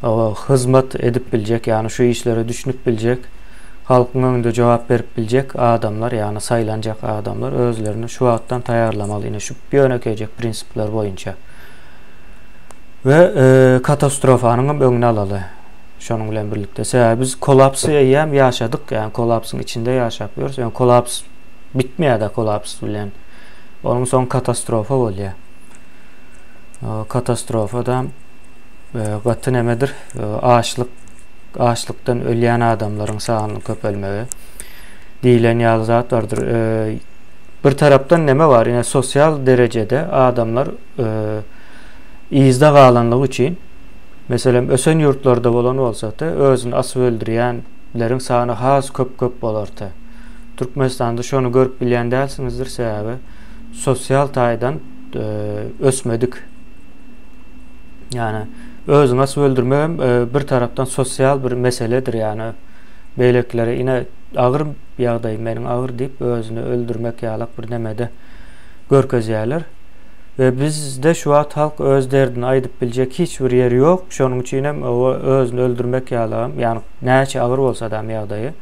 O hyzmat edip biljek, ýani şu işlere düşünip biljek, halkyň öňünde jogap berip biljek adamlar, ýani saýlanjak adamlar özlerini şu wagtdan taýýarlamaly ine şu ýönekeýjek prinsipler boýunça. We katastrofanyň hem öňüni alaly. Şonuň bilen birlikde sebäbi biz kollapsy eýýäm ýaşadyk, ýagny kollapsyň içinde ýaşap ýörüs. Ýagny kollaps Bitmeýär-de kollaps bilen. Onuň soň katastrofa bolýar. Katastrofa da gaty nemedir? Açlyk açlykdan ölýän adamlaryň sanynyň köpelmegi diýlen ýaly zat bardyr. Bir tarapdan neme bar? Ine sosial derejede adamlar yzda galanlygy üçin meselem ösen ýurtlarda bolan bolsa-da özüni asyp öldürýänleriň sany has köp-köp bolardy. Türkmenistanda şony görüp bilýän dälsiňizdir sebäbi sosial taýdan ösmedik. Ýani özüňi asyp öldürmek hem bir tarapdan sosial bir meseledir ýani beýlekilere ine agyr ýagdaý meniň agyr diýip özüni öldürmek ýalak bir nemede görkezýärler. We bizde şu wagt halk öz derdini aýdyp biljek hiç bir ýeri ýok. Şonuň üçin hem özüni öldürmek ýalagam ýani näçe agyr bolsa adam ýagdaýy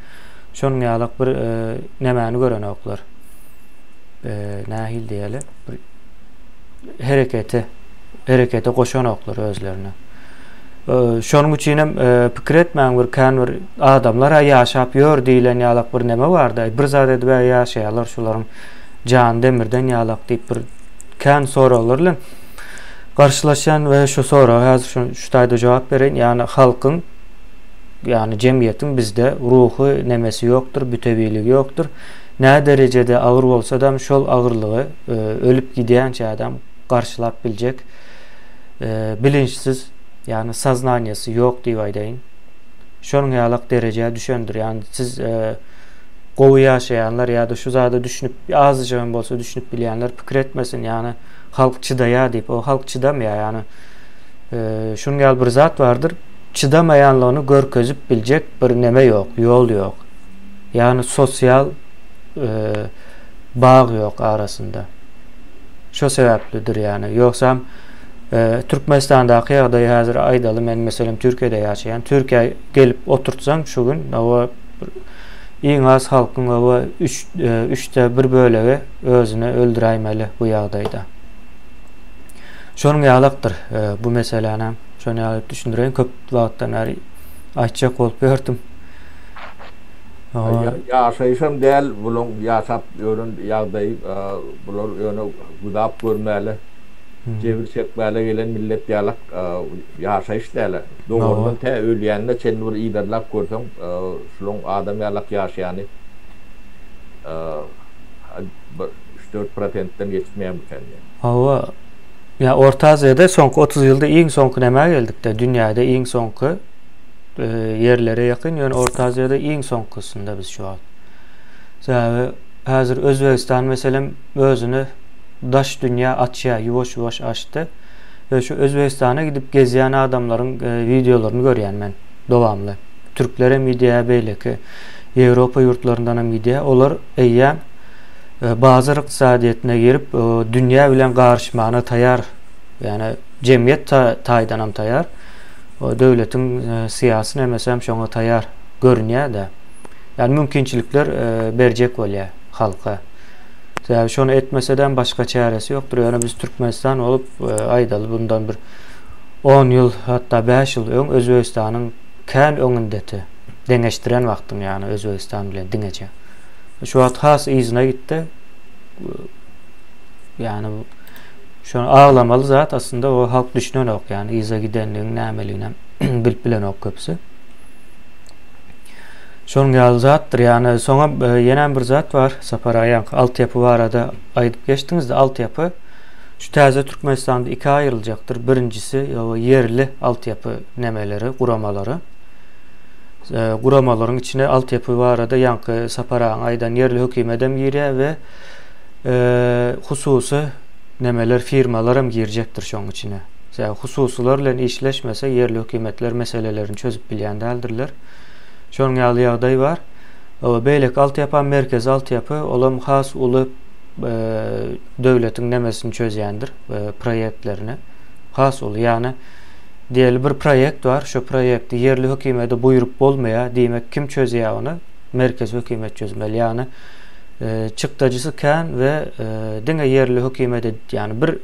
Şonuň ýalak bir nemäni görenoklar. Nähili diýeli? Bir hereketi, herekete goşanoklar özlerini. Şonuň üçin hem pikir etmäň bir kän bir adamlar ha ýaşap ýör diýlen ýalak bir neme barda. Bir zat edip ýaşaýarlar şularyň jany demirden ýalak diýip bir kän soraglar bilen garşylaşýan we şu soraga häzir şu, şu taýda jogap bereýin. Ýagny halkyň Ýagny jemgyýetiň bizde ruhy nemesi ýokdur, bütewiligi ýokdur. Nä derejede agyr bolsadam şol agyrlygy ölüp gidýänçä adam garşylap biljek bilinçsiz, ýagny soznaniýasy ýok diýip aýdaýyn. Şonuň ýalak derejä düşendir. Ýagny siz gowy ýaşaýanlar ýa-da şu zada düşünip, azajygam bolsa düşünip bilýänler pikir etmesin, ýagny halk çydaýar diýip. O halk çydamaýar, ýagny şunuň ýaly bir zat bardyr. Çydamaýanlygyny görkezip biljek bir neme ýok, ýol ýok. Ýagny sosial bag ýok arasynda. Şo sebäplidir ýagny. Ýogsam Türkmenistandaky ýagdaýy häzir aýdaly men meselem Türkiýede ýaşaýan. Türkiýä gelip oturtsaň şu gün oba iň az halkyň oba üç üçde bir bölegi özüni öldüräýmeli bu ýagdaýda. Şonuň ýalakdyr bu meselänem. Şony ýaly düşündireýin köp wagtdan bäri aýtjak bolup ýördüm. Ýaşaýşam däl bulaň ýaşap ýören ýagdaýy bular ýöne güzap görmäle jebir çekmäle gelen millet ýalak ýaşaýyş dälä. Dogandan tä ölýänine çenli bir yzarlap görseň şulaň adam ýalak ýaşaýany bir üç-dört prosentden geçmeýärmikä diýýän. Hawa. Ýa Orta Aziýada soňky 30 ýylda iň soňky nämä geldikde, dünýäde iň soňky e, ýerlere ýakyn, ýöne Orta Aziýada iň soňkysynda biz şu wagt. Sebäbi häzir Özbegistan meselem özüni daş dünýä açýar, ýuwaş-ýuwaş açdy. We şu Özbegistana gidip gezýän adamlaryň e, wideolaryny görýän men dowamly. Türkler hem gidýär, beýleki Ýewropa ýurtlaryndan hem gidýär. Olar eýýäm bazar ykdysadyýetine girip, dünýä bilen garyşmana taýar, ýagny jemgyýet taýdanam taýar, döwletiň syýasy nemesi hem şoňa taýar görünýär-de. Ýagny mümkinçilikler berjek bolýar halka. Sebäbi şony etmesedem başga çäresi ýokdur. Ýöne biz Türkmenistan bolup, aýdaly bundan bir 10 ýyl, hatda 5 ýyl öň Özbegistanyň kän öňündeti. Deňeşdiren wagtyň ýagny Özbegistan bilen diňeje. Şu wagt has yzyna gitdi. Ýagny şony aglamaly zat aslynda o halk düşünenok ýagny yza gidenligiň nämeligini bilip bilenok köpüsi. Şonuň ýaly zatdyr. Ýagny soňa e, ýene bir zat bar. Sapar aýanky altyapy barada aýdyp geçdiňizde altyapy şu täze Türkmenistanda iki aýryljakdyr. Birinjisi ýerli altyapy nemeleri, guramalary. Guramalaryň içine altyapy barada ýaňky Sapar agaň aýdan ýerli hökümetem girýär we hususy nemeler firmalaram girjekdir şoň içine. Sebäbi hususylar bilen işleşmese ýerli hökümetler meselelerini çözüp bilýän däldirler. Şonuň ýaly ýagdaý bar. Beýleki altyapam merkezi altyapy olam has uly döwletiň nemesini çözýändir, proýektlerini. Has uly ýagny Diýeli bir proýekt bar, şo proýekti ýerli hökimede buýrup bolmaýar, diýmek kim çözýär ony? Merkezi hökimet çözmeli. Ýagny çykdajysy kän we diňe ýerli hökimede, ýagny bir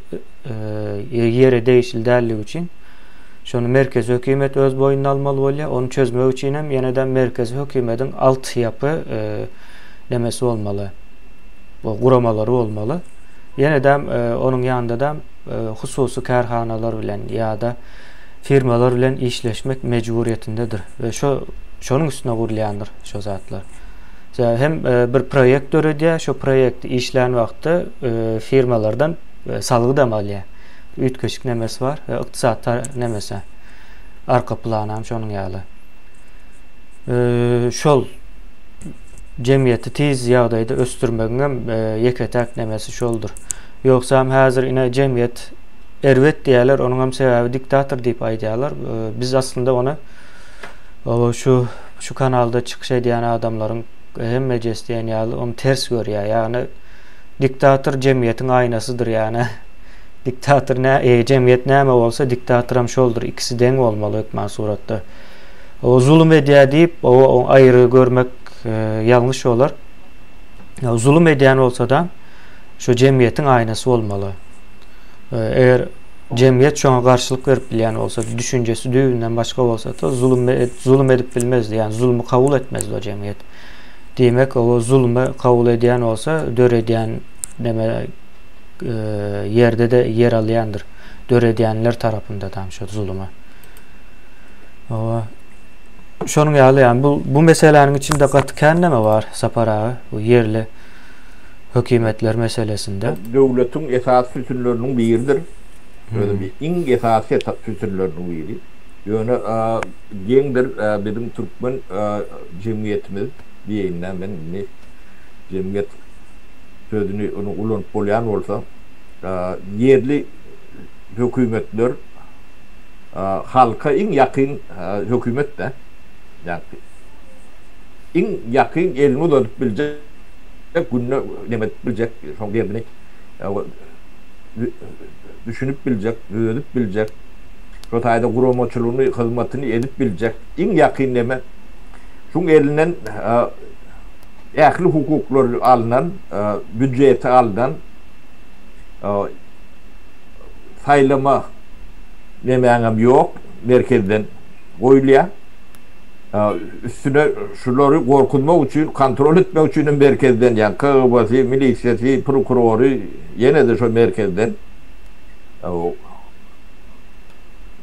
ýere degişli dälligi üçin şony merkezi hökimet öz boýnuna almaly bolýar. Ony çözmek üçin hem ýene-de merkezi hökimediň altyapy nemesi bolmaly. guramalary bolmaly. Ýene-de onuň ýanynda-da hususy kärhanalar bilen ýa-da firmalar bilen işleşmek mejburyýetindedir we şo şonuň üstüne gurulýandyr şo zatlar. Hem bir proýekt döredýär, şo proýekti işlän wagtda firmalardan salgydam alýar. Üýtgeşik nemesi bar, ykdysady nemesi. Arka planam şonuň ýaly. Şol jemgyýeti tiz ýagdaýda ösdürmegiňem ýeke-täk nemesi şoldur. Ýogsam häzir ine jemgyýet erbet diýýärler, onuňam sebäbi diktator diýip aýdýarlar. Biz aslynda ony şu şu kanalda çykyş edýän adamlaryň hemmejesi diýen ýaly ony ters görýär. Ýagny diktator jemgyýetiň aýnasydyr ýagny diktator nä e, jemgyýet näme bolsa diktatoram şoldur. Ikisi deň bolmaly hökman suratda. O zulum edýär diýip, o aýry görmek ýalňyş bolar. Zulum edýän bolsa-da, şu jemgyýetiň aýnasy bolmaly. Eger jemgyýet şoňa garşylyk berip bilýän bolsa, düşünjesi düýbünden başga bolsa-da, zulum zulum edip bilmezdi, ýagny zulmy kabul etmezdi o jemgyýet. Diýmek, o zulmy kabul edýän bolsa, döredýän neme ýerde-de ýer alýandyr. Döredýänler tarapynda-da şo zulumy. Hawa. Şonuň ýaly, ýagny bu bu meseläniň içinde gaty kän neme bar, Sapar aga, bu ýerli hökümetler meselesinde. Döwletiň esasy sütünleriniň biridir. Özem iň esasy sütünleriniň biri. Ýöne geňdir, biziň türkmen jemgyýetimiz diýeýin-dä men indi jemgyýet sözüni ony ulanyp bolýan bolsa, ýerli hökümetler halka iň ýakyn hökümet-dä. Ýagny iň ýakyn elini uzadyp biljek, günde neme edip biljek, şoň derdini düşünip biljek, düzedip biljek, şo taýda guramaçylygyny, hyzmatyny edip biljek iň ýakyn neme. Şuň elinden ähli hukuklar alnan, býudjeti alnan, saýlama nemäňem ýok, merkezden goýulýar. Üstüne şulary gorkuzmak üçin, kontrol etmek üçin hem merkezden, ýagny KGB-si, milisiýasy, prokurory ýene-de şo merkezden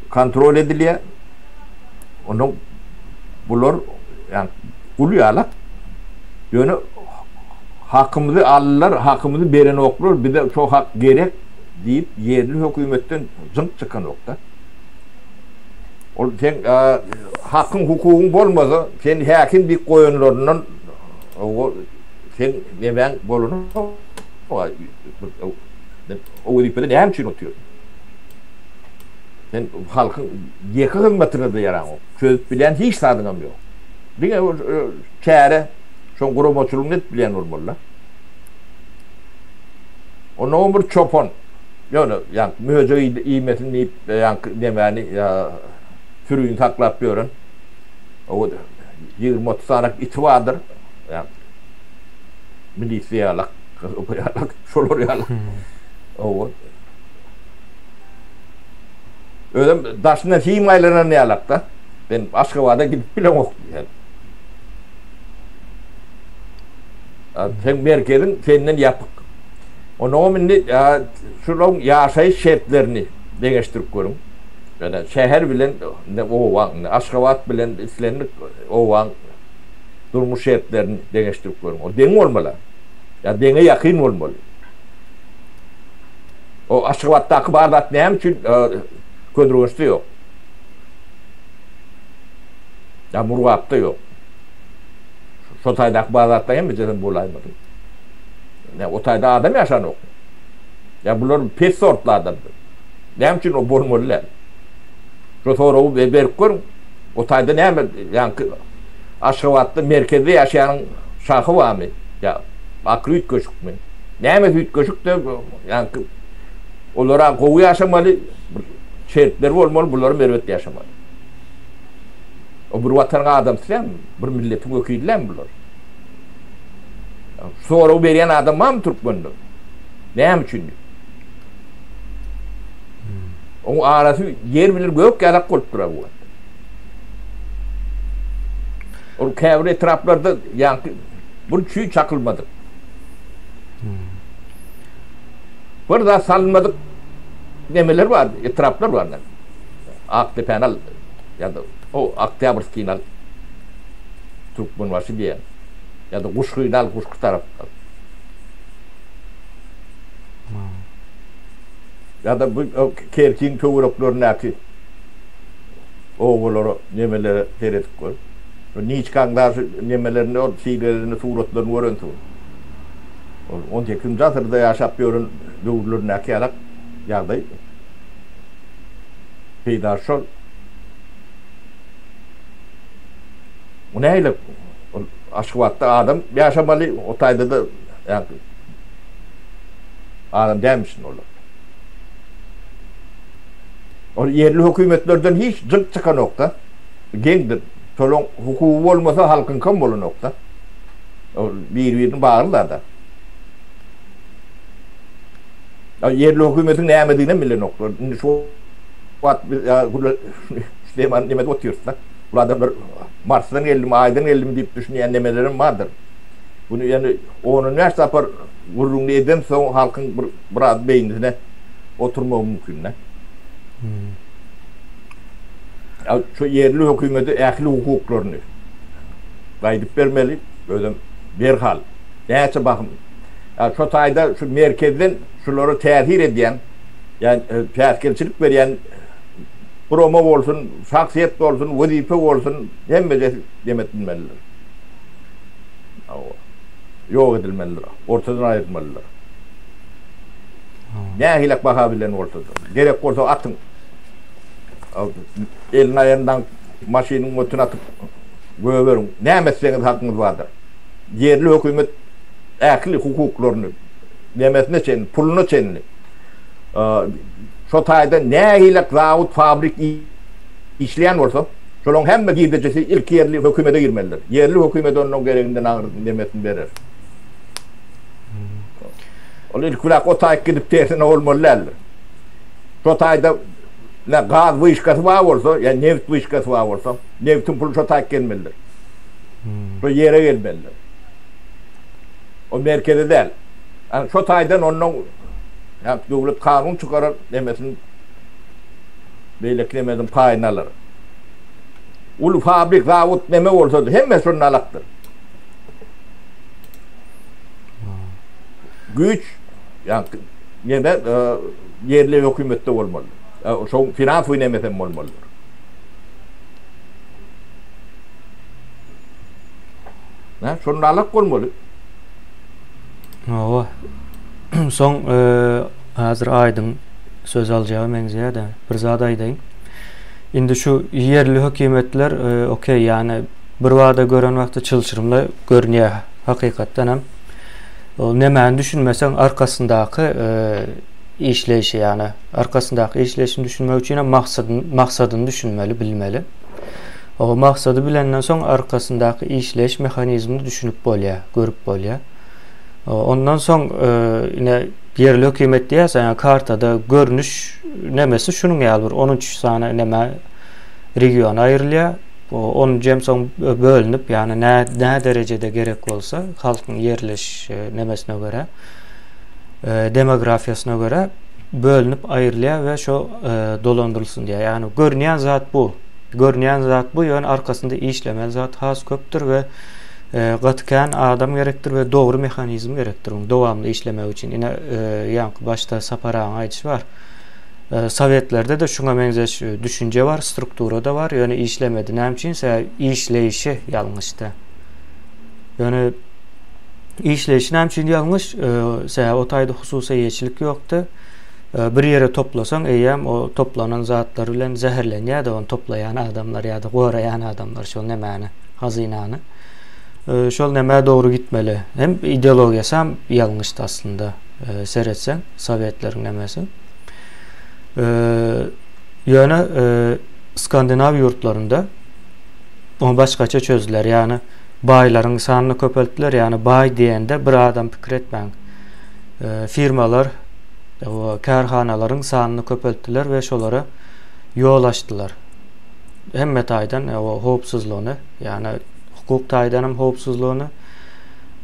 kontrol edilýär. Ondan bular ýagny gul ýalak. Ýöne hakymyzy aldylar, hakymyzy berenoklar, bize şo hak gerek diýip ýerli hökümetden jyňk çykanokda. Ol seň hakyň hukugyň bolmasa, seni häkim diýip goýanlaryndan o seň nemäň bolanok. O wezipede näme üçin otyrsyň? Sen halkyň ýeke hyzmatyna-da ýaraňok. Çözüp bilýän hiç zadyňam ýok. Diňe çäre, şoň guramaçylygyny edip bilýän bolmaly-da. Onnoňam bir çopan, ýöne ýaňky möjek iýmesin diýip, ýaňky nemäni, sürüni saklap ýören, o 20-30 sany iti bardyr, ýaňky milisiýa ýalak, ýalak, şolar ýalak. Owa. Özem daşyndan sim aýlanan ýalak-da. Men Aşgabada gidip bilemok diýýär. Seň merkeziň senden ýapyk. Onnoňam indi şularyň ýaşaýyş şertlerini deňeşdirip görüň. Ýöne şäher bilen indi obaň, indi Aşgabat bilen islendik obaň durmuş şertlerini deňeşdirip görüň. O deň bolmaly. Ýa deňe ýakyn bolmaly. O Aşgabatdaky bar zat näme üçin Köneürgençde ýok? Ýa Murgapda ýok? Şo taýdaky bar zatlaryň hemmejesem bolaýmasyn. Nä o taýda adam ýaşanokmy? Ýa bular pes sortly adamdyr. Näme üçin o bolmaly däl? Şo soragy berip görüň. O taýda näme ýaňky Aşgabatda merkezde ýaşaýanyň şahy barmy? Ýa akyly üýtgeşikmi? Nämesi üýtgeşik-de ýaňky olara gowy ýaşamaly, bir şertleri bolmaly, bularam erbet ýaşamaly. O bir watanyň adamsy dälmi? Bir milletiň wekili dälmi bular? Şu soragy berýän adam barmy türkmende? Näme üçin diýip. Oň arasy ýer bilen gök ýalak bolup durar bu wagt. Ol käbir etraplarda ýaňky bir çüý çakylmadyk. Bir zat salynmadyk nemeler bar, etraplar bar. Akdepäni al ýa-da o Oktýabrskini al. Türkmenbaşy diýen. Ýa-da Guşgyny al, Guşgy tarapdan. Ýa-da bu Kerkiň töwereklerindäki obalara, nemelere seredip gör. Niçkaň daşy nemelerini, ol şiirlerini, suratlaryny görensiň. Ol on sekizinji asyrda ýaşap ýören döwürlerindäki ýalak ýagdaý peýda şol. O nähili ol Aşgabatda adam ýaşamaly, o taýda-da ýa-da adam dälmişin olar. Ol ýerli hökümetlerden hiç jyk çykanok-da. Geňdir. Şolaň hukugy bolmasa halkyňkam bolanok-da. Ol bir-birini bagly-da. Ýerli hökümetiň nämediginem bilenoklar. Indi şu wagt biz Süleýman nemede otyrys-da. Bu adamlar Marsdan geldim, Aýdan geldim diýip düşünýän nemelerem bardyr. Bunu ýöne on-on bäş sapar gürrüňini edensoň halkyň bir biraz beýnisine oturmagy mümkin-dä. Şu ýerli hökümete ähli hukuklaryny gaýdyp bermeli, özem derhal, näçe bahym. Şo taýda şu merkezden şulara täsir edýän, ýa päsgelçilik berýän gurama bolsun, şahsyýet bolsun, wezipe bolsun, hemmejesi dem edilmelidir. Ýok edilmelidir, ortadan aýrylmalydyr. Nähilek baha bilen bolsa-da, gerek bolsa atyň. Elini aýagyny daňyp, maşynyň götüne atyp göberiň. Näme etseňiz hakyňyz bardyr. Ýerli hökümet ähli hukuklaryny, nemesine çenli, puluna çenli şo taýda nähilek zawod, fabrik işleýän bolsa, şolaryň hemme girdejisi ilki ýerli hökümete girmelidir. Ýerli hökümet ondan gereginden agyr nemesini berer. Ol ilki bilen o taýyk gidip tersine bolmaly däldir. Şo taýda ne gaz wyşkasy bar bolsa, ýa nebit wyşkasy bar bolsa, nebitiň puly şo taýyk gelmelidir. Şo ýere gelmelidir. O merkeze däl. Yani şo taýdan ondan ýa döwlet kanun çykarar, nemesini beýleki nemesini paýyny alar. Uly fabrik, zawod neme bolsa hemme şondan alakdyr. Güýç ýa neme ýerli hökümetde bolmaly. Şoň finansowy nemesem bolmalydyr. Nä, şonda alak bolmaly. Hawa. Soň häzir Aýdyň söz aljaga meňzeýär-de, bir zat aýdaýyn. Indi şu ýerli hökümetler, okey, ýagny bir bada gören wagty çylşyrymly görünýär hakykatdan hem. Ol nemäni düşünmeseň arkasyndaky işleýşi, ýagny arkasyndaky işleýşini düşünmek üçin hem maksadyny, maksadyny düşünmeli, bilmeli. O maksady bilenden soň arkasyndaky işleýiş mehanizmini düşünip bolýar, görüp bolýar. Ondan soň ine ýerli hökümet diýýäs, ýa kartada görnüş nemesi şunuň ýaly bir 13 sany neme regiona aýrylýar. Onunjy hem soň bölünip, ýagny nä nä derejede gerek bolsa, halkyň ýerleş nemesine görä, demografiýasyna görä bölünip aýrylýar we şo dolandyrylsyn diýýär. Ýagny görünýän zat bu. Görünýän zat bu, ýöne arkasynda işlemeli zat has köpdür we gaty kän adam gerekdir we dogry mehanizm gerekdir onuň dowamly işlemegi üçin. Ine, ýaňky başda Sapar agaň aýdyşy bar. Sowetlerde-de şuňa meňzeş düşünje bar, struktura-da bar, ýöne işlemedi. Näme üçin? Sebäbi işleýşi ýalňyşdy. Ýöne işleýşi näme üçin ýalňyş? Sebäbi o taýda hususy eýeçilik ýokdy. Bir ýere toplasaň, eýýäm o toplanan zatlar bilen zäherlenýär-de, ony toplaýan adamlar ýa-da goraýan adamlar şol nemäni, hazynany. Şol nämä dogry gitmeli. Hem ideologiýasy hem ýalňyşdy aslynda, seretseň, sowetleriň nemesi. Ýöne Skandinaw ýurtlarynda ony başgaça çözdüler. Ýagny baýlaryň sanyny köpeltdiler. Ýagny baý diýende bir adam pikir etmäň. Firmalar, kärhanalaryň sanyny köpeltdiler we şolara ýol açdylar. Hemme taýdan howpsuzlygyny, ýagny hukuk taýdan hem howpsuzlygyny.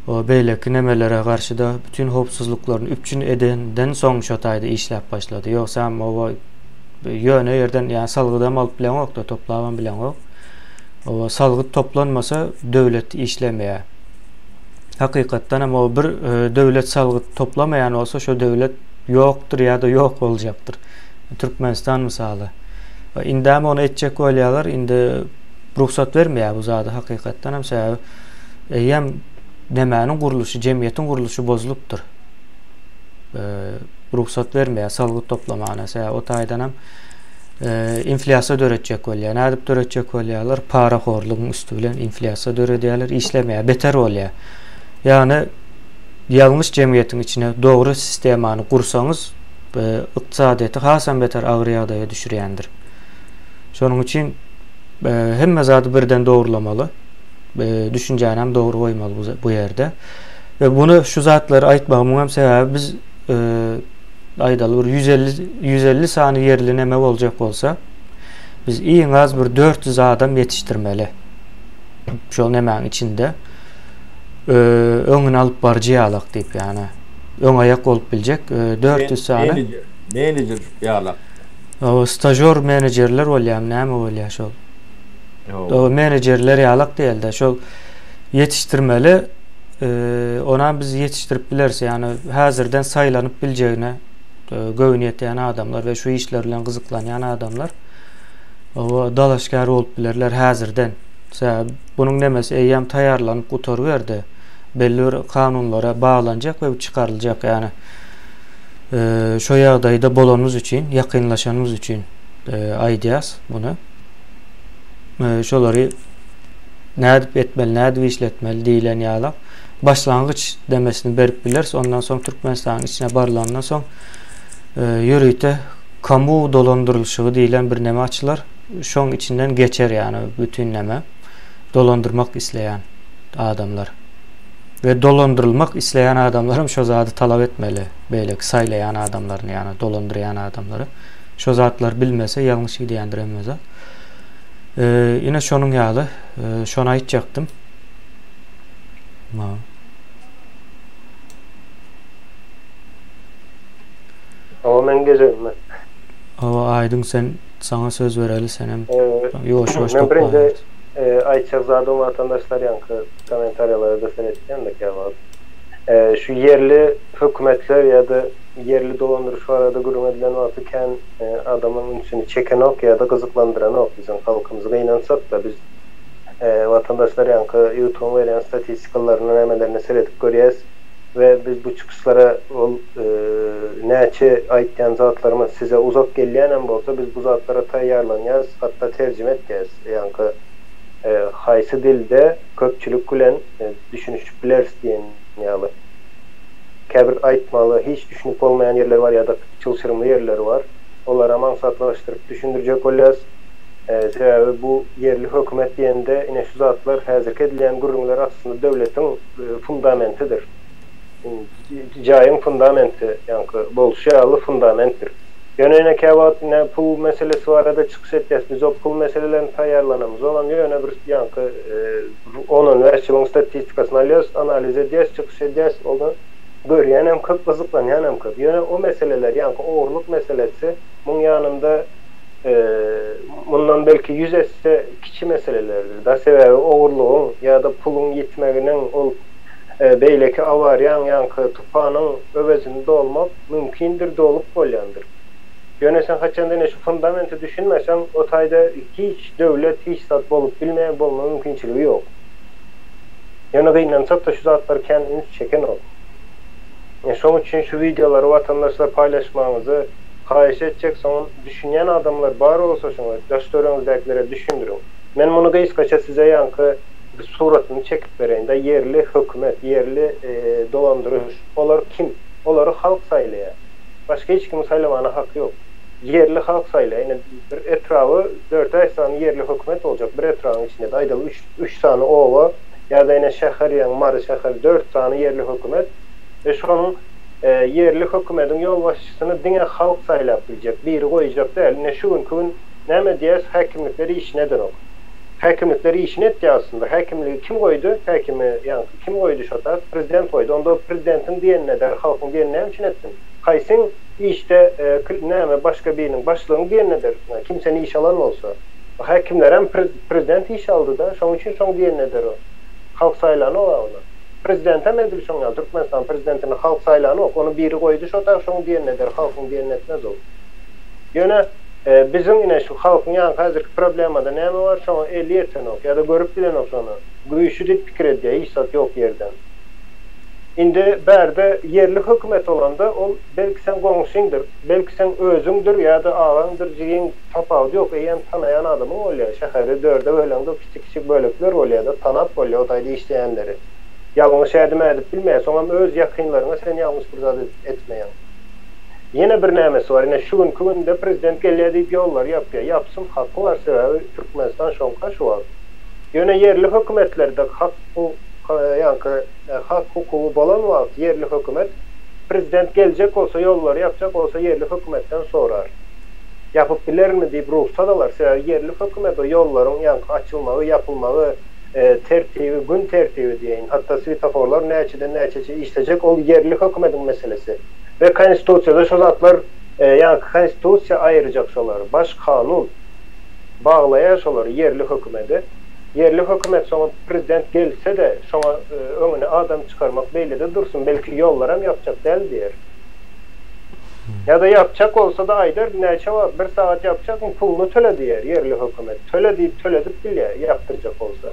O beýleki nemelere garşy-da bütin howpsuzlyklaryny üpjün edenden soň şo taýda işläp başlady. Ýogsam oba ýöne ýerden ýa salgydam alyp bileňok-da, toplabam bileňok. Oba salgyt toplanmasa döwlet işlemeýär. Hakykatdan hem o bir e, döwlet salgyt toplamaýan bolsa şo döwlet ýokdur ýa-da ýok boljakdyr. Türkmenistan mysaly. Indem ony etjek bolýarlar, indi rugsat bermeýär bu zady hakykatdan hem sebäbi eýýäm nemäniň gurluşy, jemgyýetiň gurluşy bozulypdyr. Rugsat bermeýär salgyt toplamana. Sebäbi o taýdan hem inflýasiýa döretjek bolýar. Nädip döretjek bolýarlar? Parahorlugyň üsti bilen inflýasiýa döredýärler, işlemeýär, beter bolýar. Ýagny ýalňyş jemgyýetiň içine dogry sistemany gursaňyz, ykdysadyýeti hasam beter agyr ýagdaýa düşürýändir. Şonuň üçin hemme zady birden dogrulamaly. Düşünjäni hem dogry goýmaly bu ýerde. We bunu şu zatlary aýtmagymyň hem sebäbi biz aýdaly bir 150 150 sany ýerli neme boljak bolsa, biz iň az bir 400 adam ýetişdirmeli. Şol nemäň içinde öňüni alyp baryjy ýalak diýip ýany öň aýak bolup biljek 400 sany menejer ýalak. O stažor menejerler bolýar, näme bolýar şol? O menejerler ýalak diýelde şol ýetişdirmeli. Ona biz ýetişdirip bileris. Ýani häzirden saýlanyp biljegine göwün ýetýän adamlar we şu işler bilen gyzyklanýan adamlar o dalaşgär bolup bilerler häzirden. Sebäbi bunuň nemesi eýýäm taýýarlanyp gutaryberdi. Belli bir kanunlara baglanjak we çykaryljak. Ýani şo ýagdaýda bolanymyz üçin, ýakynlaşanymyz üçin aýdýas muny. Şolary nädip etmeli, nädip işletmeli diýlen ýaly başlangyç demesini berip bileris. Ondan soň Türkmenistanyň içine barylandan soň ýörite kamu dolandyrylyşygy diýlen bir neme açylar. Şoň içinden geçer ýany bütin neme dolandyrmak isleýän adamlar. We dolandyrylmak isleýän adamlar hem şo zady talap etmeli. Beýleki saýlaýan adamlaryny ýany dolandyrýan adamlary. Şo zatlar bilmese ýalňyş gidýändir hemme zat. Ine şonuň ýaly şony aýtjakdym. Ma. Hawa men gezegime. Hawa Aýdyň sen saňa söz bereli senem ýuwaş ýuwaş Men birinji aýtjak zadym watandaşlar ýaňky kommentariýalara-da seretýän-de käwagt. Şu ýerli hökümetler ýa-da ýerli dolandyryş barada gürrüň edilen wagty kän adamyň ünsüni çekenok ýa-da gyzyklandyranok biziň halkymyzy gynansak-da biz watandaşlar ýaňky ýutubyň berýän statistikalaryna nämelerine seredip görýäs. We biz bu çykyşlara ol näçe aýtýan zatlarymyz size uzak gelýänem bolsa biz bu zatlara taýýarlanýarys hatda terjime etýäris ýaňky haýsy dilde köpçülik bilen düşünişip bileris diýen ýaly. Käbir aýtmaly hiç düşünip bolmaýan ýerleri bar ýa-da çylşyrymly ýerleri bar. Olaram aňsatlaşdyryp düşündirjek bolýarys. Sebäbi bu ýerli hökümet diýende ine şu zatlar häzirki edilýän gürrüňler aslynda döwletiň fundamentidir. Jaýyň fundamenti ýaňky bolşy ýaly fundamentdir. Ýöne ine käwagt ine pul meselesi barada çykyş etýäs. Biz o pul meselelerini taýýarlanamyzogam ýöne bir ýaňky on-on bäş ýylyň statistikasyny alýas, analiz edýäs, çykyş edýäs, ony görýänem köp, gyzyklanýanam köp. Ýöne o meseleler ýaňky ogurlyk meselesi muň ýanynda mundan belki ýüz esse kiçi meselelerdir da, sebäbi ogurlygyň ýa-da puluň ýitmeginiň, ol beýleki awariýaň ýaňky tupanyň öwezini dolmak mümkindir, dolup bolýandyr. Ýöne sen haçanda ine şu fundamente düşünmeseň, o taýda hiç döwlet, hiç zat bolup bilmeýär, bolma mümkinçiligi ýok. Ýöne gynansak-da şu zatlar kän üns çekenok. Şoň üçin şu wideolary watandaşlar paýlaşmagyňyzy haýyş etjek, soňam düşünýän adamlar bar bolsa şoňa daş-töweregiňizdäkilere düşündiriň. Men muny gysgaça size ýaňky bir suratyny çekip bereýin-de, ýerli hökümet, ýerli dolandyryş, olar kim? Olary halk saýlaýar. Başga hiç kimiň saýlamana haky ýok. Ýerli halk saýlaýar. Ine, bir etraby dört-bäş sany ýerli hökümet boljak bir etrabyň içinde-de aýdaly üç, üç sany oba ýa-da ine şäher ýaňy Mary şäheri dört sany ýerli hökümet we şonuň ýerli hökümediň ýolbaşçysyny diňe halk saýlap biljek, biri goýjak däl. Ine şu günki gün näme diýýäs, häkimlikler işini edenok. Häkimlikler işini etýär aslynda. Häkimligi kim goýdy? Häkimi ýaňky kim goýdy şo tat? Prezident goýdy. Onda prezidentiň diýenini eder, halkyň diýenini näme üçin etsin? Haýsyň işde näme başga biriniň, başlygyň diýenini eder. Kim seni işe alan bolsa. Häkimlerem prezident işe aldy-da, şoň üçin şoň diýenini eder o. Halk saýlanok-a ony. Prezidentem edil şoň ýaly, Türkmenistanyň prezidentini halk saýlanok, ony biri goýdy şo tak şoň diýenini eder, halkyň diýenini etmez ol. Ýöne biziň ine şu halkyň ýaňky häzirki problemada näme bar, şoňa eli ýetenok ýa-da görüp bilenok şony. Güýçli diýip pikir edýär, hiç zat ýok ýerden. Indi bärde ýerli hökümet bolanda ol belki seň goňşyňdyr, belki seň özüňdir ýa-da agaňdyr, jigiň, tapawudy ýok, eýýäm tanaýan adamyň bolýar, şäheri dörde böleňde Kiçi-kiçi bölekler bolýar-da, tanap bolýar o taýda işleýänleri. Ýalňyş ädim ädip bilmeýär. Soňam öz ýakynlaryňa sen ýalňyş bir zat etmeýäň. Ýene bir nämesi bar, ine şu günki günde prezident gelýär diýip ýollary ýapýar. Ýapsyn, haky bar, sebäbi Türkmenistan şoňka şu wagt. Ýöne ýerli hökümetlerde hak ýaňky hak hukugy bolan wagt ýerli hökümet prezident geljek bolsa ýollary ýapjak bolsa ýerli hökümetden sorar. Ýapyp bilermi diýip rugsat alar, sebäbi ýerli hökümet o ýollaryň ýaňky açylmagy, ýapylmagy, tertibi, gün tertibi diýeýin, hatda swetoforlar näçeden näçeçe işlejek, ol ýerli hökümediň meselesi. We konstitusiýada şo zatlar, ýaňky konstitusiýa aýyrjak şolary, baş kanun baglaýar şolary ýerli hökümede. Ýerli hökümet soňa prezident gelse-de, şoňa öňüne adam çykarmak beýlede dursun, belki ýollaram ýapjak däl diýer. Ýa-da ýapjak bolsa-da aýdar, näçe wagt, bir sagat ýapjakmy, puluny töle diýer, ýerli hökümet. Töle diýip töledip bilýär, ýapdyrjak bolsa.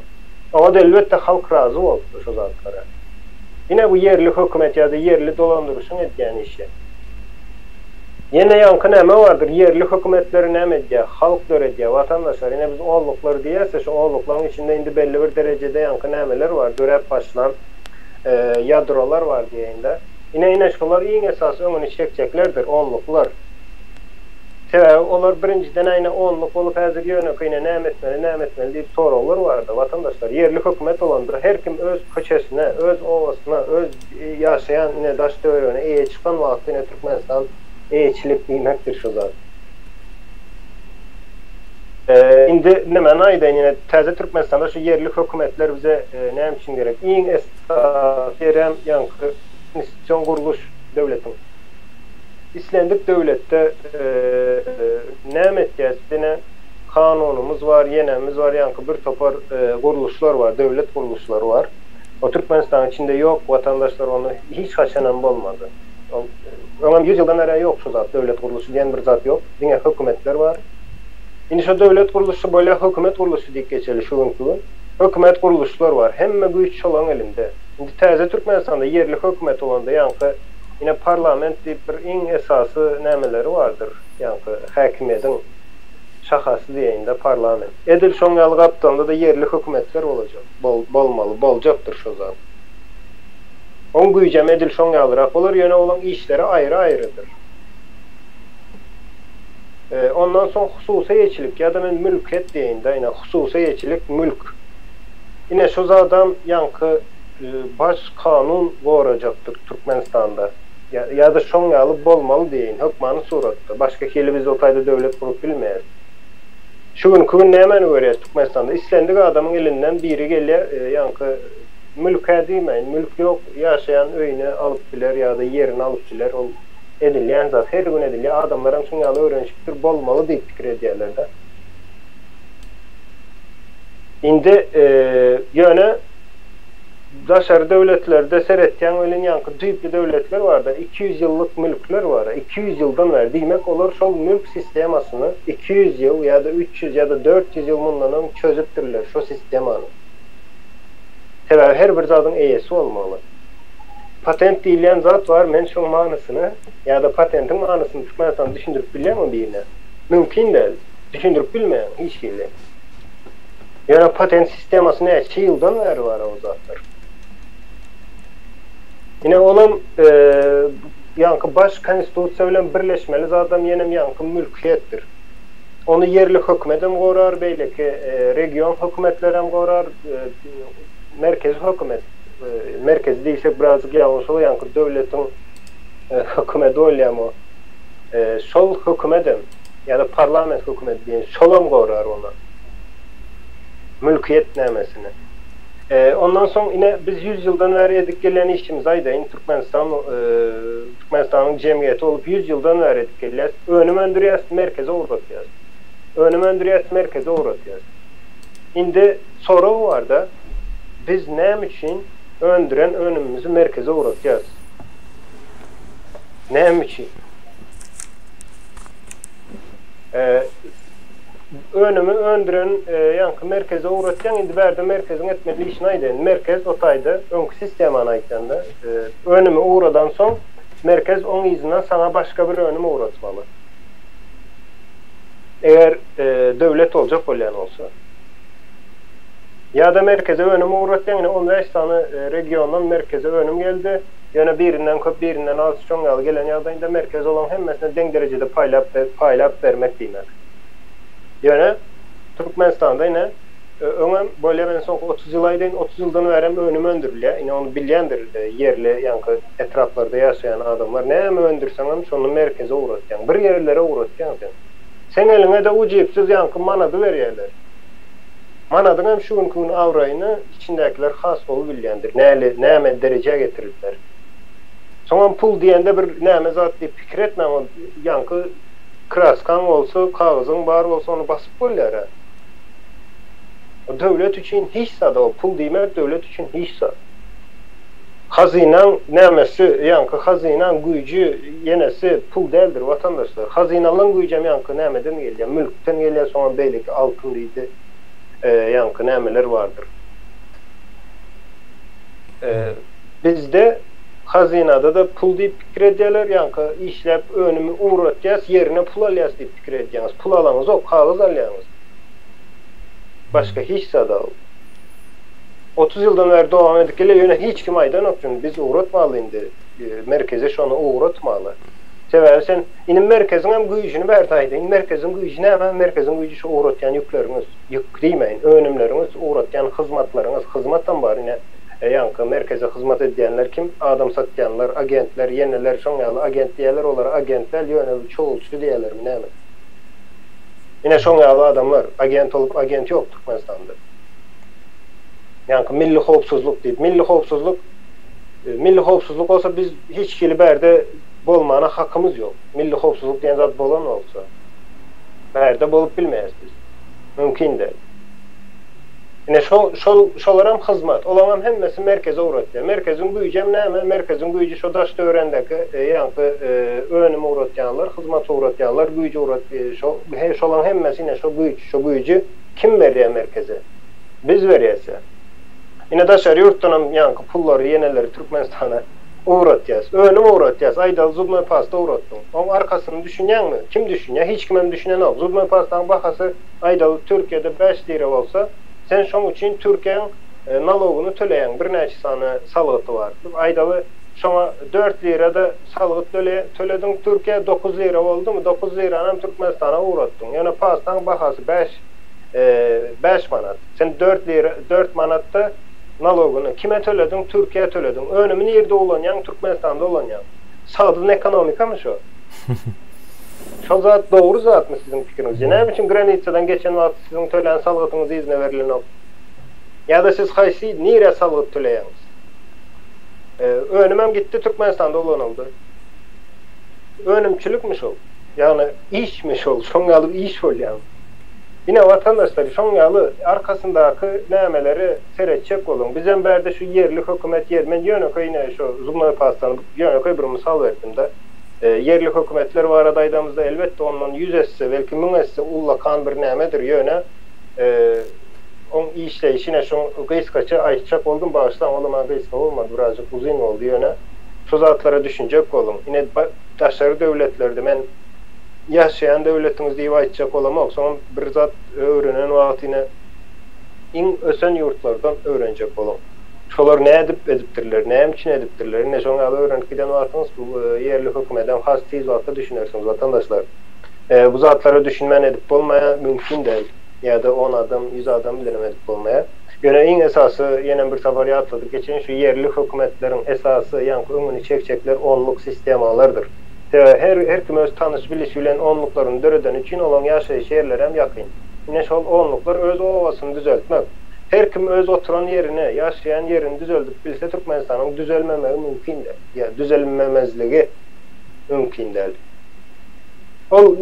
Oňa-da elbetde halk razy bolsa şo zatlara. Ine bu ýerli hökümet ýa-da ýerli dolandyryşyň edýän işi. Ýene ýaňky näme bardyr, ýerli hökümetleri näme edýär, halk döredýär, watandaşlar, ine biz onluklar diýýäs-de, şo onluklaryň içinde indi belli bir derejede ýaňky nämeler bar, döräp başlan ýadrolar bar diýeýin-de. Ine ine şolar iň esasy öňüni çekjeklerdir, onluklar. Sebäbi olar birinjiden ine onluk bolup häzir ýönekeýine näme etmeli, näme etmeli diýip soraglar bardy. Watandaşlar, ýerli hökümet bolanda her kim öz köçesine, öz obasyna, öz ýaşaýan ine daş töweregine eýe çykan wagty ine Türkmenistan eýeçilik diýmekdir şu zat. Indi nämäni aýdaýyn ine täze Türkmenistanda şu ýerli hökümetler bize näme üçin gerek? Iň esasy ýerem ýaňky konstitusion gurluş döwletiň. Islendik döwletde näme etýäs ine kanunymyz bar, ýenemiz bar, ýaňky bir topar gurluşlar bar, döwlet gurluşlary bar. O Türkmenistanyň içinde ýok, watandaşlar ony hiç haçanam bolmady. Ol öňem ýüz ýyldan bäri ýok şu zat, döwlet gurluşy diýen bir zat ýok, diňe hökümetler bar. Indi şo döwlet gurluşy bolýa hökümet gurluşy diýip geçeli şu günki gün. Hökümet gurluşlar bar, hemme güýç şolaň elinde. Indi täze Türkmenistanda ýerli hökümet bolanda ýaňky ine parlament diýip bir iň esasy nämeleri bardyr ýaňky häkimiýediň şahasy diýeýin-de parlament. Edil şoň ýaly gapdalynda-da ýerli hökümetler bolajak, bolmaly, boljakdyr şo zat. Oň güýjem edil şoň ýalyrak bolar, ýöne olaň işleri aýry-aýrydyr. Ondan soň hususy eýeçilik ýa-da men mülkiýet diýeýin-de, ine hususy eýeçilik, mülk. Ine şu zadam ýaňky baş kanun gorajakdyr Türkmenistanda. Ýa-da şoň ýaly bolmaly diýeýin, hökmany suratda. Başga hili biz o taýda döwlet gurup bilmeýäris. Şu günki gün nämäni görýäs Türkmenistanda? Islendik adamyň elinden biri gelýär, ýaňky mülk-ä diýmäýin, mülk ýok, ýaşaýan öýüni alyp biler ýa-da ýerini alyp biler, ol edilýän zat, her gün edilýär. Adamlaram şuň ýaly öwrenişipdir, bolmaly diýip pikir edýärler-de. Indi ýöne daşary döwletlerde seretýäň welin ýaňky düýpli döwletler barda 200 ýyllyk mülkler bar. 200 ýyldan bäri. Diýmek olar şol mülk sistemasyny 200 ýyl ýa-da 300 ýa-da 400 ýyl mundan öň çözüpdirler şo sistemany. Sebäbi her bir zadyň eýesi bolmaly. Patent diýilýän zat bar, men şoň manysyny ýa-da patentiň manysyny Türkmenistanda düşündirip bilýäňmi birine? Mümkin däl. Düşündirip bilmeýäň hiç hili. Ýöne patent sistemasy näçe ýyldan bäri bar o zatlar. Ine olam ýaňky baş konstitusiýa bilen birleşmeli zadam ýenem ýaňky mülkiýetdir. Ony ýerli hökümetem gorar, beýleki region hökümetlerem gorar, merkezi hökümet, merkezi diýsek birazjyk ýalňyş bolar, ýaňky döwletiň hökümeti bolýamy o. Şol hökümedem ýa-da parlament hökümeti diýen şolam gorar ony. Mülkiýet nämesini. Ondan soň ine biz 100 ýyldan bäri edip gelýän işimizi aýdaýyn, Türkmenistan Türkmenistanyň jemgyýeti bolup 100 ýyldan bäri edip gelýäs. Önüm öndürýäs, merkeze ugratýas. Önüm öndürýäs, merkeze ugratýas. Indi sorag barda, biz näme üçin öndüren önümimizi merkeze ugratýas? Näme üçin? Önümi öndüren ýaňky merkeze ugratýaň, indi bärde merkeziň etmeli işini aýdaýyn. Merkez o taýda öňki sistemany aýtýanda, önümi ugradansoň merkez oň yzyndan saňa başga bir önüm ugratmaly. Eger döwlet boljak bolýan bolsa. Ýa-da merkeze önüm ugratýaň, ine 15 sany regiondan merkeze önüm geldi. Ýöne birinden köp, birinden az şoň ýaly gelen ýagdaýynda merkez olaň hemmesine deň derejede paýlap paýlap bermek diýmek. Ýöne Türkmenistanda ine öňem bolýar men soňky 30 ýyl aýdaýyn, 30 ýyldan bärem önüm öndürilýär. Ine ony bilýändir ýerli ýaňky etraplarda ýaşaýan adamlar. Näme öndürseňem şony merkeze ugratýaň. Bir ýerlere ugratýaň sen. Seň eliňe-de ujypsyz ýaňky manady berýärler. Manadyň hem şu günki gün abraýyny içindäkiler has gowy bilýändir. Näli, näme derejä getirdiler. Soňam pul diýende bir näme zat diýip pikir etmäň, ol ýaňky kraskaň bolsa, kagyzyň bar bolsa ony basyp bolýar-a. O döwlet üçin hiç zat o pul diýmek döwlet üçin hiç zat. Hazynaň nämesi, ýaňky hazynaň güýji ýenesi pul däldir watandaşlar. Hazynalaň güýjem ýaňky nämeden gelýär, mülkden gelýär, soňam beýleki altyn diýdi, ýaňky nämeler bardyr. Bizde hazynada-da pul diýip pikir edýärler, ýaňky işläp önümi ugratýas, ýerine pul alýas diýip pikir edýäňiz. Pul alaňyzok, kagyz alýaňyz. Başga hiç zat al. 30 ýyldan bäri dowam edip gelýär, ýöne hiç kim aýdanok şuny, biz ugratmaly indi, merkeze şony ugratmaly. Sebäbi sen, indi merkeziň hem güýjüni bärde aýdaýyn, merkeziň güýji näme? Merkeziň güýji şu ugratýan ýükleriňiz, ýük diýmäýin, önümleriňiz, ugratýan hyzmatlaryňyz, hyzmatam bar ine, ýaňky merkeze hyzmat edýänler kim? Adam satýanlar, agentler, ýeneler, şoň ýaly agent diýýärler, olara agent däl, ýöne bir çowulçy diýýärlermi näme? Ine şoň ýaly adamlar, agent bolup agent ýok Türkmenistanda. Ýaňky milli howpsuzlyk diýip, milli howpsuzlyk milli howpsuzlyk bolsa biz hiç hili bärde bolmana hakymyz ýok. Milli howpsuzlyk diýen zat bolan bolsa, bärde bolup bilmeýäris biz. Mümkin däl. Ine şo şol şolaram hyzmat. Olaňam hemmesi merkeze ugratýar. Merkeziň güýjem näme? Merkeziň güýji şo daş töwerendäki ýaňky önüm ugratýanlar, hyzmat ugratýanlar, güýç ugrat şo şolaň hemmesi ine şo güýç, şo güýji kim berýär merkeze? Biz berýäs-ä. Ine daşary ýurtdanam ýaňky pullary ýeneleri Türkmenistana ugratýas. Önüm ugratýas. Aýdaly zubnoý pasta ugratdyň. Oň arkasyny düşünýäňmi? Kim düşünýär? Hiç kimem düşünenok. Zubnoý pastaň bahasy aýdaly Türkiýede 5 lira bolsa, sen şoň üçin Türkiýäň nalogyny töleýäň. Birnäçe sany salgyty bar. Aýdaly şoňa 4 lira-da salgyt tölediň Türkiýä, 9 lira boldumy? 9 liranam Türkmenistana ugratdyň. Ýöne pastaň bahasy 5 5 manat. Sen 4 lira, 4 manatda nalogyny kime tölediň? Türkiýä tölediň. Önümi nirde ulanýaň? Türkmenistanda ulanýaň. Sagdyn ekonomikamy şo? Şol zat dogry zatmy siziň pikiriňizce? Näme üçin granitsadan geçen wagt siziň tölän salgytyňyz yzyna berilenok? Ýa-da siz haýsy nirä salgyt töleýäňiz? Önümem gitdi Türkmenistanda ulanyldy. Önümçilikmi şol? Ýagny işmi şol? Şoň ýaly iş bolýamy? Ine watandaşlar şoň ýaly arkasyndaky nämeleri seretjek boluň. Bizem bärde şu ýerli hökümet ýer men ýönekeý ine şu zubnoý pastany ýönekeý bir mysal berdim-de. Ýerli hökümetler barada aýdamyzda elbetde ondan ýüz esse belki müň esse ullakan bir nämedir ýöne oň işleýşi ine şoň gysgaça aýtjak boldum bagyşlaň olam-a gysga bolmady birazjyk uzyn boldy ýöne şu zatlara düşünjek boluň. Ine daşary döwletlerde men ýaşaýan döwletiňiz diýip aýtjak bolamok. Soňam bir zat öwrenen wagty ine iň ösen ýurtlardan öwrenjek boluň. Şolar nädip edipdirler, näme üçin edipdirler? Ine şoň ýaly öwrenip giden wagtyňyz bu ýerli hökümedem has tiz wagtda düşünersiňiz watandaşlar. Bu zatlara düşünmän edip bolmaýar, mümkin däl. Ýa-da on adam, ýüz adam bilenem edip bolmaýar. Ýöne iň esasy ýenem bir sapar ýatladyp geçeýin, şu ýerli hökümetleriň esasy ýaňky öňüni çekjekler onluk sistemalardyr. Sebäbi her her kim öz tanyş bilişi bilen onluklaryny döredeni üçin olaň ýaşaýyş ýerlerem ýakyn. Ine şol onluklar öz obasyny düzeltmek. Her kim öz oturan ýerini, ýaşaýan ýerini düzeldip bilse Türkmenistanyň düzelmemegi mümkin däl. Ýa düzelmemezligi mümkin däl. Ol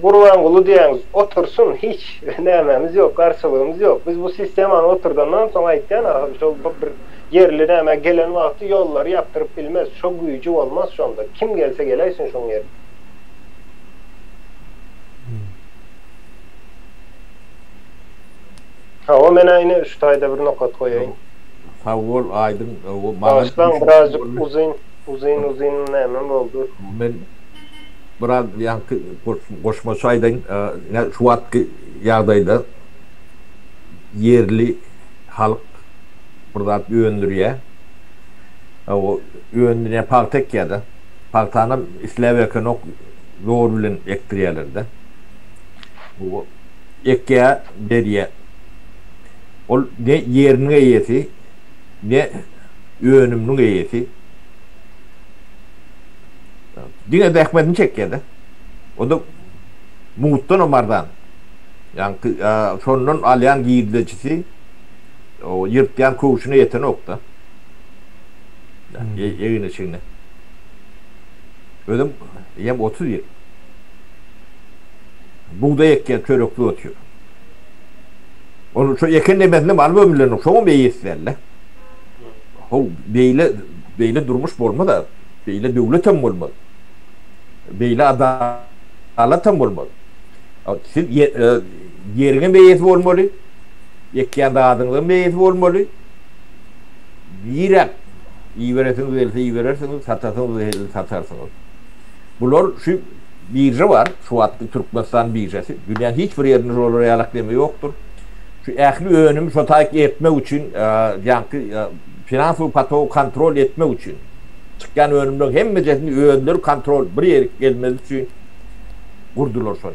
Gurbanguly diýýäňiz otursyn hiç nämämiz ýok, garşylygymyz ýok. Biz bu sistemany oturdandan soň aýtýan şol bir ýerli nämä gelen wagty ýollary ýapdyryp bilmez. Şo güýji bolmaz şonda. Kim gelse geläýsin şoň ýerine. Hawa menä ine şu taýda bir nokat goýaýyn. Sag bol Aýdyň. Bagyşlaň birazjyk uzyn uzyn uzyn näme boldy. Men biraz ýaňky goşmaça aýdaýyn. Ine şu wagtky ýagdaýda ýerli halk bir zat öndürýär. O öndürýän pagta ekýär-de. Pagtanam isläp ekenok, zor bilen ekdirýärler-de. Ekýär, berýär. Ol ne ýeriniň eýesi, ne önüminiň eýesi. Diňe zähmetini çekýär-de. O-da mugtdanam arzan. Ýaňky şondan alýan girdejisi o ýyrtýan köwşüne ýetenok-da. Egin-eşigine. Özem ýem 30 ýyl. Bugdaý ekýän çörekli otyr. Ony şo eken nemesinem alyp ömürlenok, şoňam eýesi däl-de. How, beýle, beýle durmuş bolmaz-a. Beýle döwletem bolmaz. Beýle adalatam bolmaz. Siz ýeriňem eýesi bolmaly, ekýän zadyňyzyň eýesi bolmaly. Niräk iberesiňiz gelse iberersiňiz, satasyňyz gelse satarsyňyz. Bular şu birža bar, şu wagtky Türkmenistan biržasy. Dünýäniň hiç bir ýerinde şolar ýalak neme ýokdur. Şu ähli önümi şo taýyk etmek üçin, ýaňky finansowy potogy kontrol etmek üçin, çykýan önümleriň hemmejesini özleri kontrol bir ýerik gelmesi üçin gurdular şony.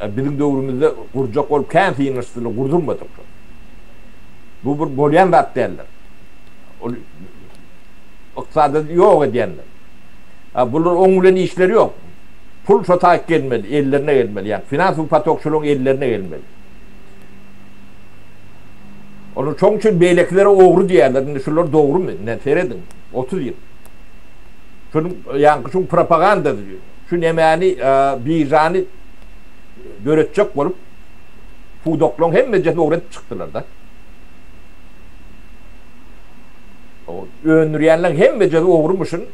Biziň döwrümizde gurjak bolup kän synanyşdylar, gurdurmadyk şony. Bu bir bolýan zat däldir. Ol ykdysadyýeti ýok edýändir. A bular oň bilen işleri ýok. Pul şo taýyk gelmeli, ellerine gelmeli. Ýagny finansowy potok şolaryň ellerine gelmeli. Onuň şoň üçin beýlekilere ogry diýýärler. Indi şular dogrumy? Ine serediň. 30 ýyl. Şunuň ýaňky şuň propagandasy. Şu nemäni biržany döretjek bolup pudaklaryň hemmejesini ogry edip çykdylar-da. Öndürýänleň hemmejesi ogrumyşyn.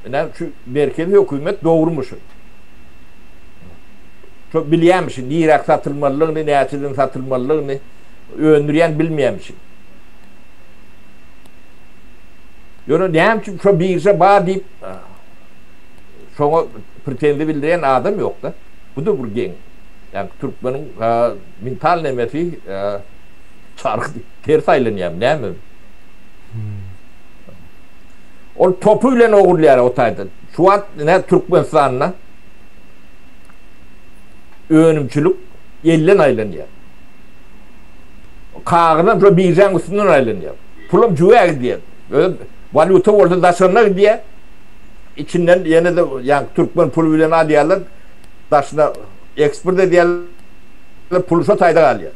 Ine şu merkezi hökümet dogrumyşyn. Şo bilýämişin niräk satylmalydygyny, näçeden satylmalydygyny öndürýän bilmeýämişin. Ýöne näme üçin şo birža bar diýip şoňa pretenziýa bildirýän adam ýok-da. Bu-da bir geň. Ýagny türkmeniň mental nemesi çarhy ters aýlanýarmy näme? Ol topy bilen ogurlaýar o taýda. Şu wagt ine Türkmenistanda önümçilik elden aýlanýar. Kagyzam şo biržaň üstünden aýlanýar. Pulam jüwä gidýär. Öz walýuta bolsa daşaryna gidýär. Içinden ýene-de ýa türkmen puly bilen alýarlar. Daşyna eksport edýärler. Pul şo taýda galýar.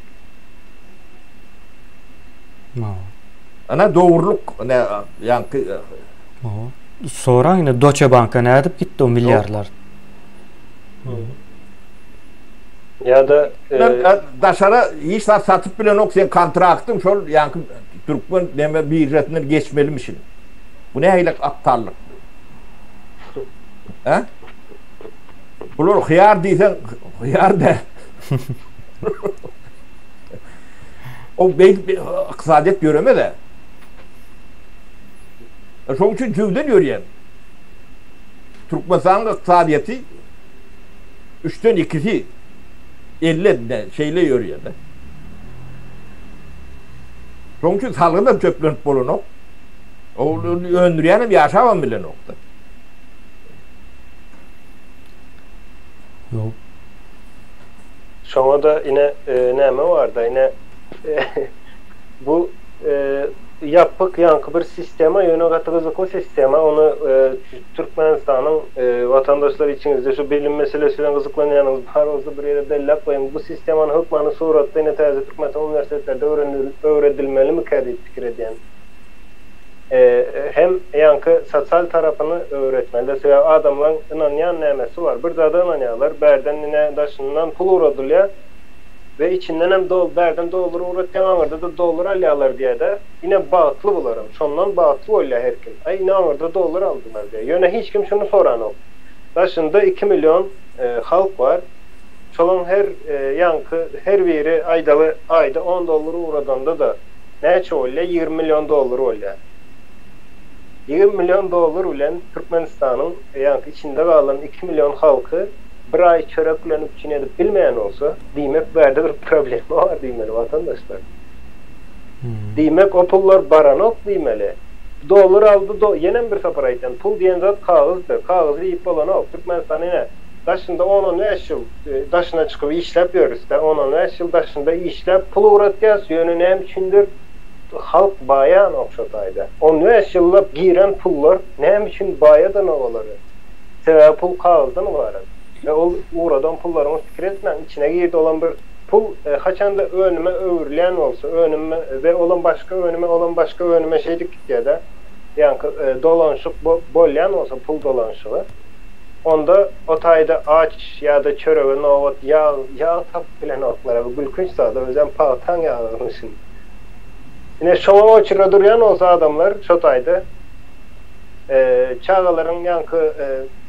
Ana dogrulyk ine ýaňky Soraň ine Deutsche Banka nädip gitdi o milliardlar? Ýa-da daşara hiç zat satyp bilenok sen kontraktyň şol ýaňky türkmen neme biržasyndan geçmelimişin. Bu nähili aptallyk? Hä? Bular hyýar diýseň hyýar däl. O beýdip ykdysadyýet ýöremez-ä. Şonuň üçin jüwden ýörýän. Türkmenistanyň ykdysadyýeti üçden ikisi elle şeýle ýörýär-de. Şonuň üçin salgydam çöplenip bolanok. O öndürýänem ýaşabam bilenok-da. Ýok. Şoňa-da ine näme bar-da, ine bu. Ýapyk ýaňky bir sistema ýöne gaty gyzykly sistema ony Türkmenistanyň watandaşlary içiňizde şu bilim meselesi bilen gyzyklanýanyňyz bar bolsa bir ýere belläp goýuň bu sistemany hökmany suratda ine täze Türkmenistan uniwersitetlerde öwredilmelimikä diýip pikir edýän hem ýaňky sosial tarapyny öwretmeli sebäbi adamlaň ynanýan nämesi bar bir zada ynanýarlar bärden ine daşyndan pul ugradylýar we içindenem dol bärden dollar ugratýaň aňyrda-da dollar alýarlar diýýädä ine bagtly bularam şondan bagtly bolýar her kim aý ine aňyrda dollar aldylar diýýär ýöne hiç kim şuny soranok daşynda iki million halk bar şolaň her ýaňky her biri aýdaly aýda on dollar ugradanda-da näçe bolýar 20 million dollar bolýar 20 million dollar bilen Türkmenistanyň ýaňky içinde galan iki million halky bir aý çörek bilen üpjün edip bilmeýän bolsa, diýmek bärde bir problema bar diýmeli watandaşlar. Diýmek o pullar baranok diýmeli. Dollar aldy do ýenem bir sapar aýtýan pul diýen zat kagyzdyr. Kagyzy iýip bolanok. Türkmenistan ine daşynda on-on bäş ýyl daşyna çykyp işläp ýörüs-dä. On-on bäş ýyl daşynda işläp pul ugratýas ýöne näme üçindir halk baýanok şo taýda. On bäş ýyllap giren pullar näme üçin baýadanok olary? Sebäbi pul kagyzdan ybarat we ol ugradan pullaryňyz pikir etmäň içine girdi olam bir pul haçanda önüme öwrülýän bolsa önüme we olam başga önüme olam başga önüme şeýdip gitýädä ýaňky dolanşyk bolýan bolsa pul dolanşygy onda o taýda aç ýada çörege nobat ýag ýag tapyp bilenoklar bu gülkünç zat özem pagtaň ýagynyşyn ine şoňa oçura durýan bolsa adamlar şo taýda Çagalaryň ýaňky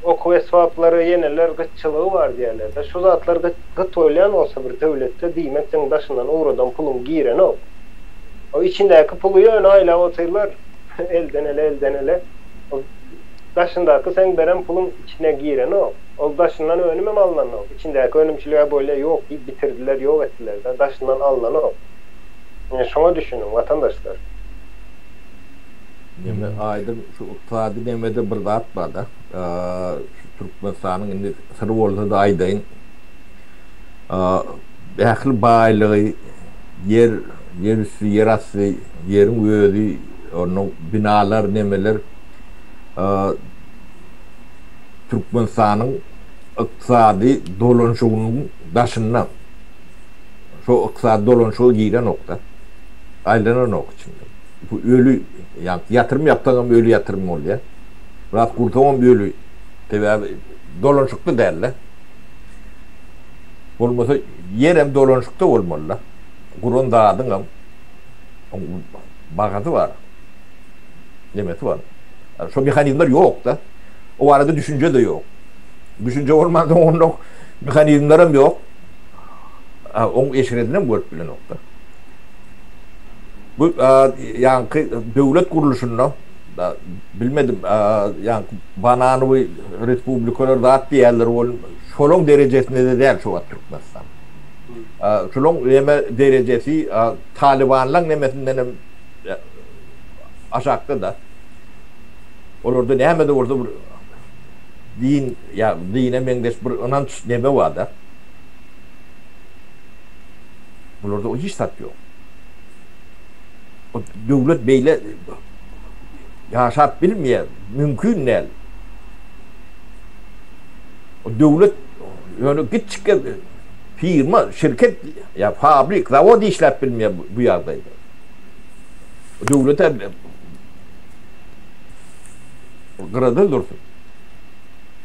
okuw esbaplary ýeneler gytçylygy bar diýýärler-de. Şu zatlar gyt bolýan bolsa bir döwletde, diýmek seň daşyndan ugradan puluň girenok. O içindäki puly ýöne aýlap otyrlar, elden ele, elden ele. O daşyndaky seň beren puluň içine girenok. Ol daşyndan önümem alnanok. Içindäki önümçilige bolýa ýok diýip bitirdiler, ýok etdiler-de, daşyndan alnanok. Ine şoňa düşüniň, watandaşlar. Neme aýdyň şu ykdysady nemede bir zat barda. Şu Türkmenistanyň indi syr bolsa-da aýdaýyn. Ähli baýlygy ýer, ýer üsti, ýer asty, ýeriň özi, onuň binalar, nemeler Türkmenistanyň ykdysady dolanyşygynyň daşynda. Şo ykdysady dolanyşyga girenok-da. Aýlananok içinde. Bu öli, ýa ýatyrym ýapsaňam öli ýatyrym bolýar. Biraz gursaňam öli. Sebäbi dolanyşykda däl-de. Bolmasa ýerem dolanyşykda bolmaly-da. Guran zadyňam bahasy bar. Nemesi bar. Şo mehanizmler ýok-da. O barada düşünje-de ýok. Düşünje bolmansoň onda mehanizmlerem ýok. Oň eşredinem görüp bilenok-da. Bu ýaňky döwlet gurluşynda bilmedim ýaňky bananowy respublikalar zat diýýärler ol şolaň derejesinde-de däl şu wagt Türkmenistan. Şolaň neme derejesi talybanlaň nemesinden hem aşakda-da. Olarda näme-de bolsa bir din ýa dine meňzeş bir ynanç neme bar-da. Bularda hiç zat ýok. O döwlet beýle ýaşap bilmeýär, mümkin däl. O döwlet ýöne kiçjik firma, şirket ýa fabrik, zawod işläp bilmeýär bu ýagdaýda. Döwlete gyrada dursun.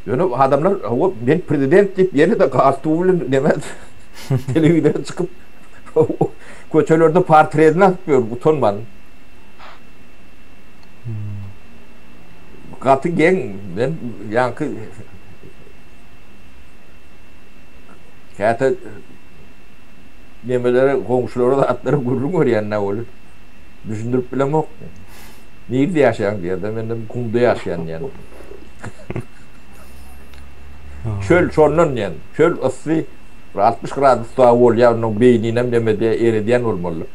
Ýöne adamlar hawa men prezident diýip ýene-de galstuk bilen neme telewizora çykyp köçelerde portretini asyp ýör utanman. Gaty geň men ýaňky käte nemelere goňşulara zatlara gürrüň berýän nä ol düşündirip bilemok. Nirde ýaşaýaň diýerde menden gumda ýaşaýan diýen. Çöl şondan diýen. Çöl yssy bir 60 gradus dagy bolýar, onuň beýninem neme diýe eredýän bolmaly.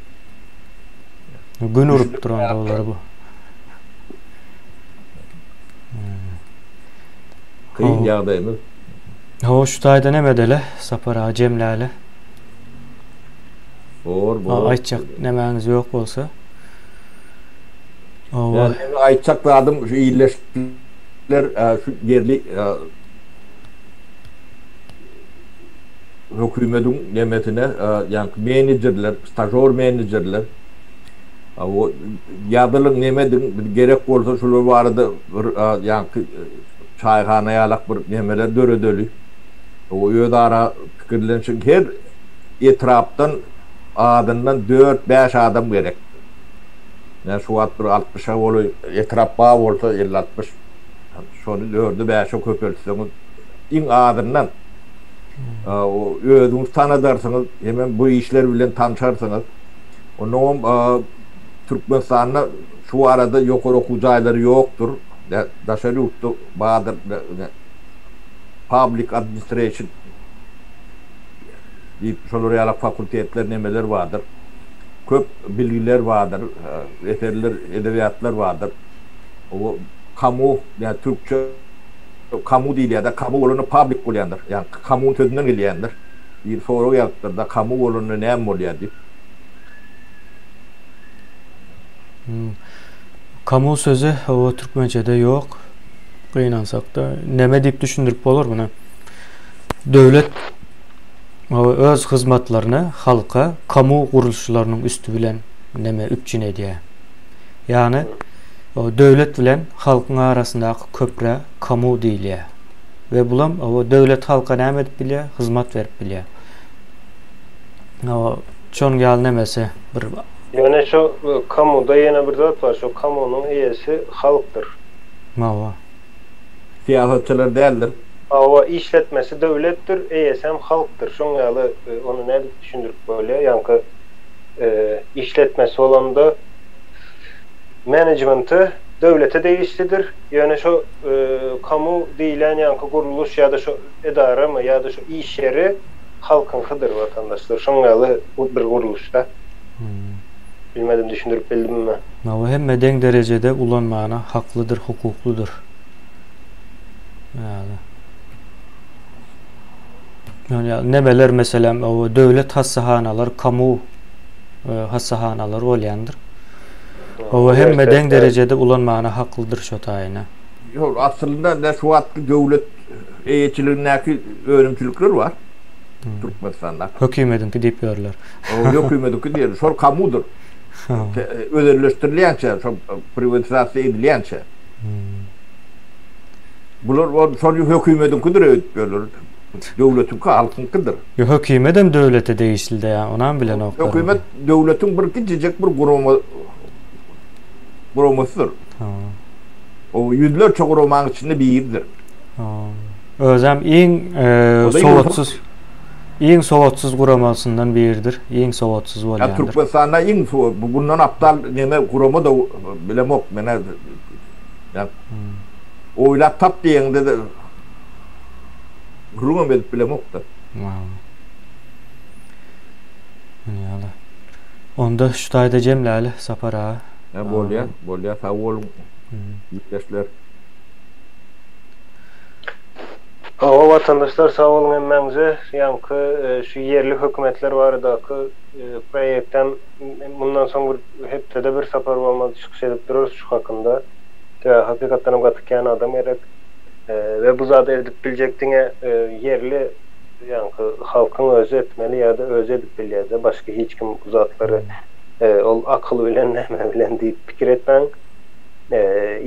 Gün urup duran daglar bu. Kyn ýagdaýymyz. Hawa şu taýda neme edeli? Sapar aga jemläli. Bor, bor. Aýtjak nemäňiz ýok bolsa. Hawa. Ýa meniň aýtjak zadym şu illeşler şu ýerli hökümediň nemesine ýaňky menejerler, stažor menejerler o ýazylyň neme ediň gerek bolsa şular barada bir ýaňky çaýhana ýalak bir nemeler döredeli. O öz ara pikirlenişiň her etrapdan azyndan 4-5 adam gerek. Ýa şu wagt bir 60-a golaý etrap bar bolsa 50-60 şony 4-e 5-e köpeltseňiz iň azyndan özüňiz tanadarsyňyz hemem bu işler bilen tanşarsyňyz. Onnoňam Türkmenistanda şu barada ýokary okuw jaýlary ýokdur. Daşary ýurtda bardyr. Public administration diýip şolar ýaly fakultetler nemeler bardyr. Köp bilgiler bardyr, eserler, edebiýatlar bardyr. O kamu, ýa türkçe kamu diýilýär-de, kamu bolanda public bolýandyr. Ýa kamun sözünden gelýändir. Bir sorag ýazypdyr-da, kamu bolanda näme bolýar diýip. Kamu sözi o türkmençede ýok. Gynansakda neme diýip düşündirip bolar muny? Döwlet öz hyzmatlaryny halka kamu gurluşlarynyň üsti bilen neme üpjün edýär. Ýagny döwlet bilen halkyň arasyndaky köprä kamu diýilýär. We bulam döwlet halka näme edip bilýär? Hyzmat berip bilýär. Şonuň ýaly nemesi bir Ýöne şu kamuda ýene bir zat bar, şu kamunyň eýesi halkdyr. Hawa. Syýasatçylar däldir. Hawa, işletmesi döwletdir, eýesem halkdyr. Şoň ýaly ony nädip düşündirip bolýar? Ýaňky işletmesi bolanda menejmenti döwlete degişlidir. Ýöne şo kamu diýilýän ýaňky gurluş ýa-da şo edaramy ýa-da şo iş ýeri halkyňkydyr watandaşlar. Şoň ýaly bir gurluşda. Bilmedim düşündirip bildimmi? Hawa hemme deň derejede ulanmana haklydyr hukuklydyr. Ýaly. Ýaly nemeler meselem o döwlet hassahanalar kamu e, hassahanalar bolýandyr. Hawa hemme deň derejede ulanmana haklydyr şo taýyna. Ýok, aslynda ne şu wagtky döwlet eýeçiligindäki önümçilikler bar. Türkmenistanda. Hökümediňki diýip ýörler. O hökümediňki diýen şol kamudyr. Özelleşdirilýänçä, şol priwatizasiýa edilýänçä. Bular ol şol hökümediňkidir öýdüp ýörler. Döwletiňki halkyňkydyr. Ýo hökümedem döwlete degişli de ýa, onam bilenoklar. Hökümet döwletiň bir kiçijek bir gurama guramasydyr. O ýüzlerçe guramanyň içinde biridir. Özem iň sowatsyz iň sowatsyz guramasyndan biridir. Iň sowatsyz bolýandyr. Ýa Türkmenistanda iň bundan aptal neme gurama da bilemok menä. Ýa oýlap tap diýeňde de gürrüňem edip bilemok-da. Ýaly. Onda şu taýda jemläli Sapar aga. Hä bolýa, bolýa sag boluň ildeşler. Hawa watandaşlar sag boluň hemmäňize. Ýaňky şu ýerli hökümetler baradaky proýektem mundan soň bir hepdede bir sapar bolmady çykyş edip durarys şu hakynda. Sebäbi hakykatdanam gaty kän adam gerek. We bu zady edip biljek diňe ýerli ýaňky halkyň özi etmeli ýa-da özi edip bilýärde başga hiç kim bu zatlary ol akyl bilen näme bilen diýip pikir etmäň.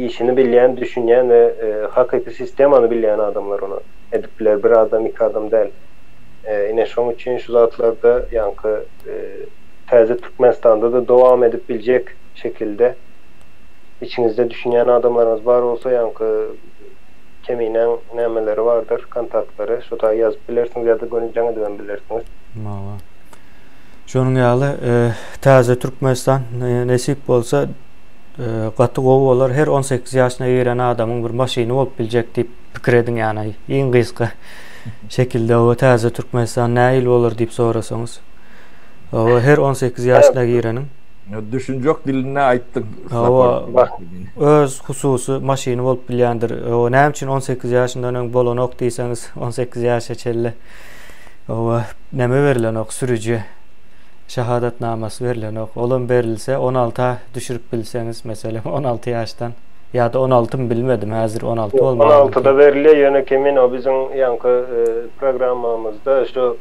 Işini bilýän, düşünýän we hakyky sistemany bilýän adamlar ony edip biler. Bir adam, iki adam däl. Ine şoň üçin şu zatlarda ýaňky täze Türkmenistanda-da dowam edip biljek şekilde içiňizde düşünýän adamlaryňyz bar bolsa ýaňky Keminäň nämeleri bardyr, kontaktlary şo taýy ýazyp bilersiňiz ýa-da göni jaň edibem bilersiňiz. Hawa. Şonuň ýaly täze Türkmenistan nesip bolsa gaty gowy bolar. Her 18 ýaşyna giren adamyň bir maşyny bolup biljek diýip pikir ediň ýany iň gysga şekilde o täze Türkmenistan nähili bolar diýip sorasaňyz. O her 18 ýaşyna gireniň Düşünjek dilinde aýtdyň. Hawa. Öz hususy maşyny bolup bilýändir. O näme üçin 18 ýaşyndan öň bolanok diýseňiz, 18 ýaşa çenli owa näme berilenok sürüji. Şahadatnamasy berlenok. Olam berilse 16-a düşürip bilseňiz, meselem 16 ýaşdan ýa-da 16-my bilmedim, häzir 16 bolmaly. 16-da berilýär, ýöne kemin o biziň ýaňky programmamyzda şu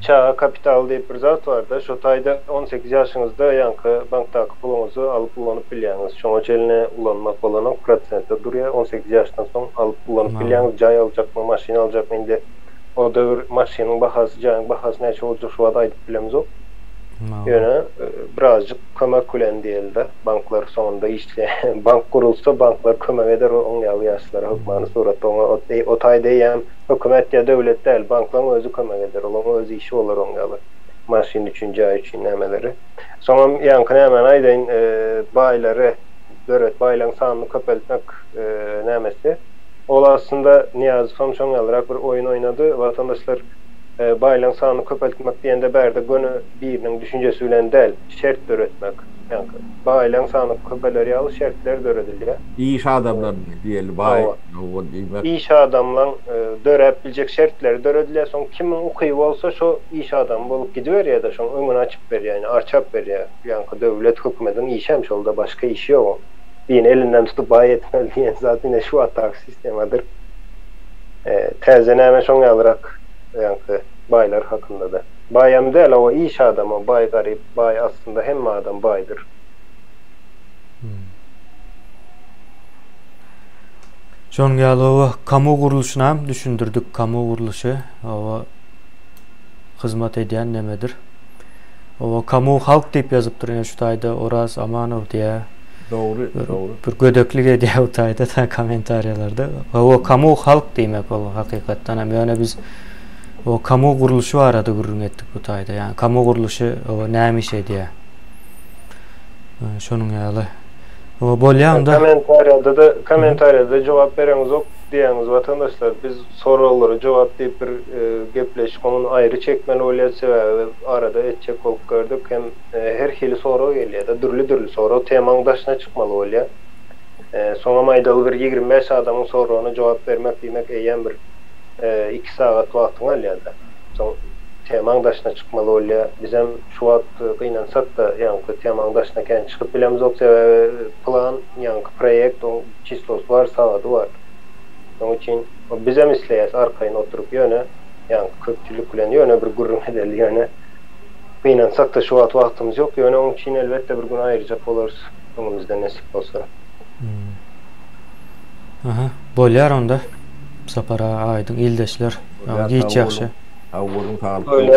çaga kapitaly diýip bir zat barda, şo taýda 18 ýaşyňyzda ýaňky bankdaky puluňyzy alyp ulanyp bilýäňiz. Şoňa çenli ulanmak bolanok, prosentde durýar. 18 ýaşdan soň alyp ulanyp bilýäňiz, jaý aljakmy, maşyn aljakmy indi O döwür maşynyň bahasy, jaýyň bahasy näçe boljak şu wagt aýdyp bilemzok. Ýöne birazjyk kömek bilen diýeli-de, banklar soňunda işleýär. Bank gurulsa banklar kömek eder oň ýaly ýaşlara hökmany suratda oňa o taýda eýýäm hökümet ýa döwlet däl, banklaryň özi kömek eder, olaryň öz işi bolar oň ýaly maşyn üçin, jaý üçin nämeleri. Soňam ýaňky nämäni aýdaýyn, baýlary döret, baýlaryň sanyny köpeltmek nämesi. Ol aslynda Nyýazowam şoň ýalyrak bir oýun oýnady. Watandaşlar baýlaryň sanyny köpeltmek diýende bärde göni biriniň düşünjesi bilen däl, şert döretmek. Ýaňky baýlaryň sany köpeler ýaly şertler döredilýär. Iş adamlaryny diýeli baý ol diýmek. Iş adamlaň döräp biljek şertleri döredilýär. Soň kimiň ukyby bolsa şo iş adamy bolup gidiberýär-de, şoň öňüni açyp berýär, ýagny arçap berýär. Ýaňky döwlet, hökümediň işem şol-da, başga işi ýok oň. Birini elinden tutup baý etmeli diýen zat ine şu wagtdaky sistemadyr. Täze näme şoň ýalyrak ýaňky baýlar hakynda-da. Baýam däl owa iş adamy baý garyp baý aslynda hemme adam baýdyr. Şonuň ýaly owa kamu gurluşynam düşündirdik kamu gurluşy owa hyzmat edýän nemedir. Owa kamu halk diýip ýazypdyr ine şu taýda Oraz Amanow diýä. Dogry, dogry. Bir gödeklik edýär bu taýda da kommentariýalarda. Hawa kamu halk diýmek ol hakykatdan hem ýöne biz o kamu gurluşy barada gürrüň etdik bu taýda. Ýani kamu gurluşy o näme iş edýär? Şonuň ýaly. O bolýar onda. Kommentariýada da kommentariýada jogap bereňizok diýýäňiz watandaşlar. Biz Soraglara jogap diýip bir gepleşik ony aýry çekmeli bolýar sebäbi arada etjek bolup gördük hem her hili sorag gelýärde dürli dürli sorag temaň daşyna çykmaly bolýar. Soňam aýdaly bir 25 adamyň soragyna jogap bermek diýmek eýýäm bir iki sagat wagtyňy alýarda. Soň temaň daşyna çykmaly bolýar. Bizem şu wagt gynansakda ýaňky temaň daşyna kän çykyp bilemzok sebäbi plan ýaňky proýekt oň çislosy bar sagady bar. Şonuň üçin bizem isleýäs arkaýyn oturyp ýöne ýaňky köpçülik bilen ýöne bir gürrüň edeli ýöne gynansakda şu wagt wagtymyz ýok ýöne oň üçin elbetde bir gün aýyrjak bolarys öňümizde nesip bolsa. Aha bolýar onda Sapar aga aýdyň ildeşler giç ýagşy. Sag boluň saglyk.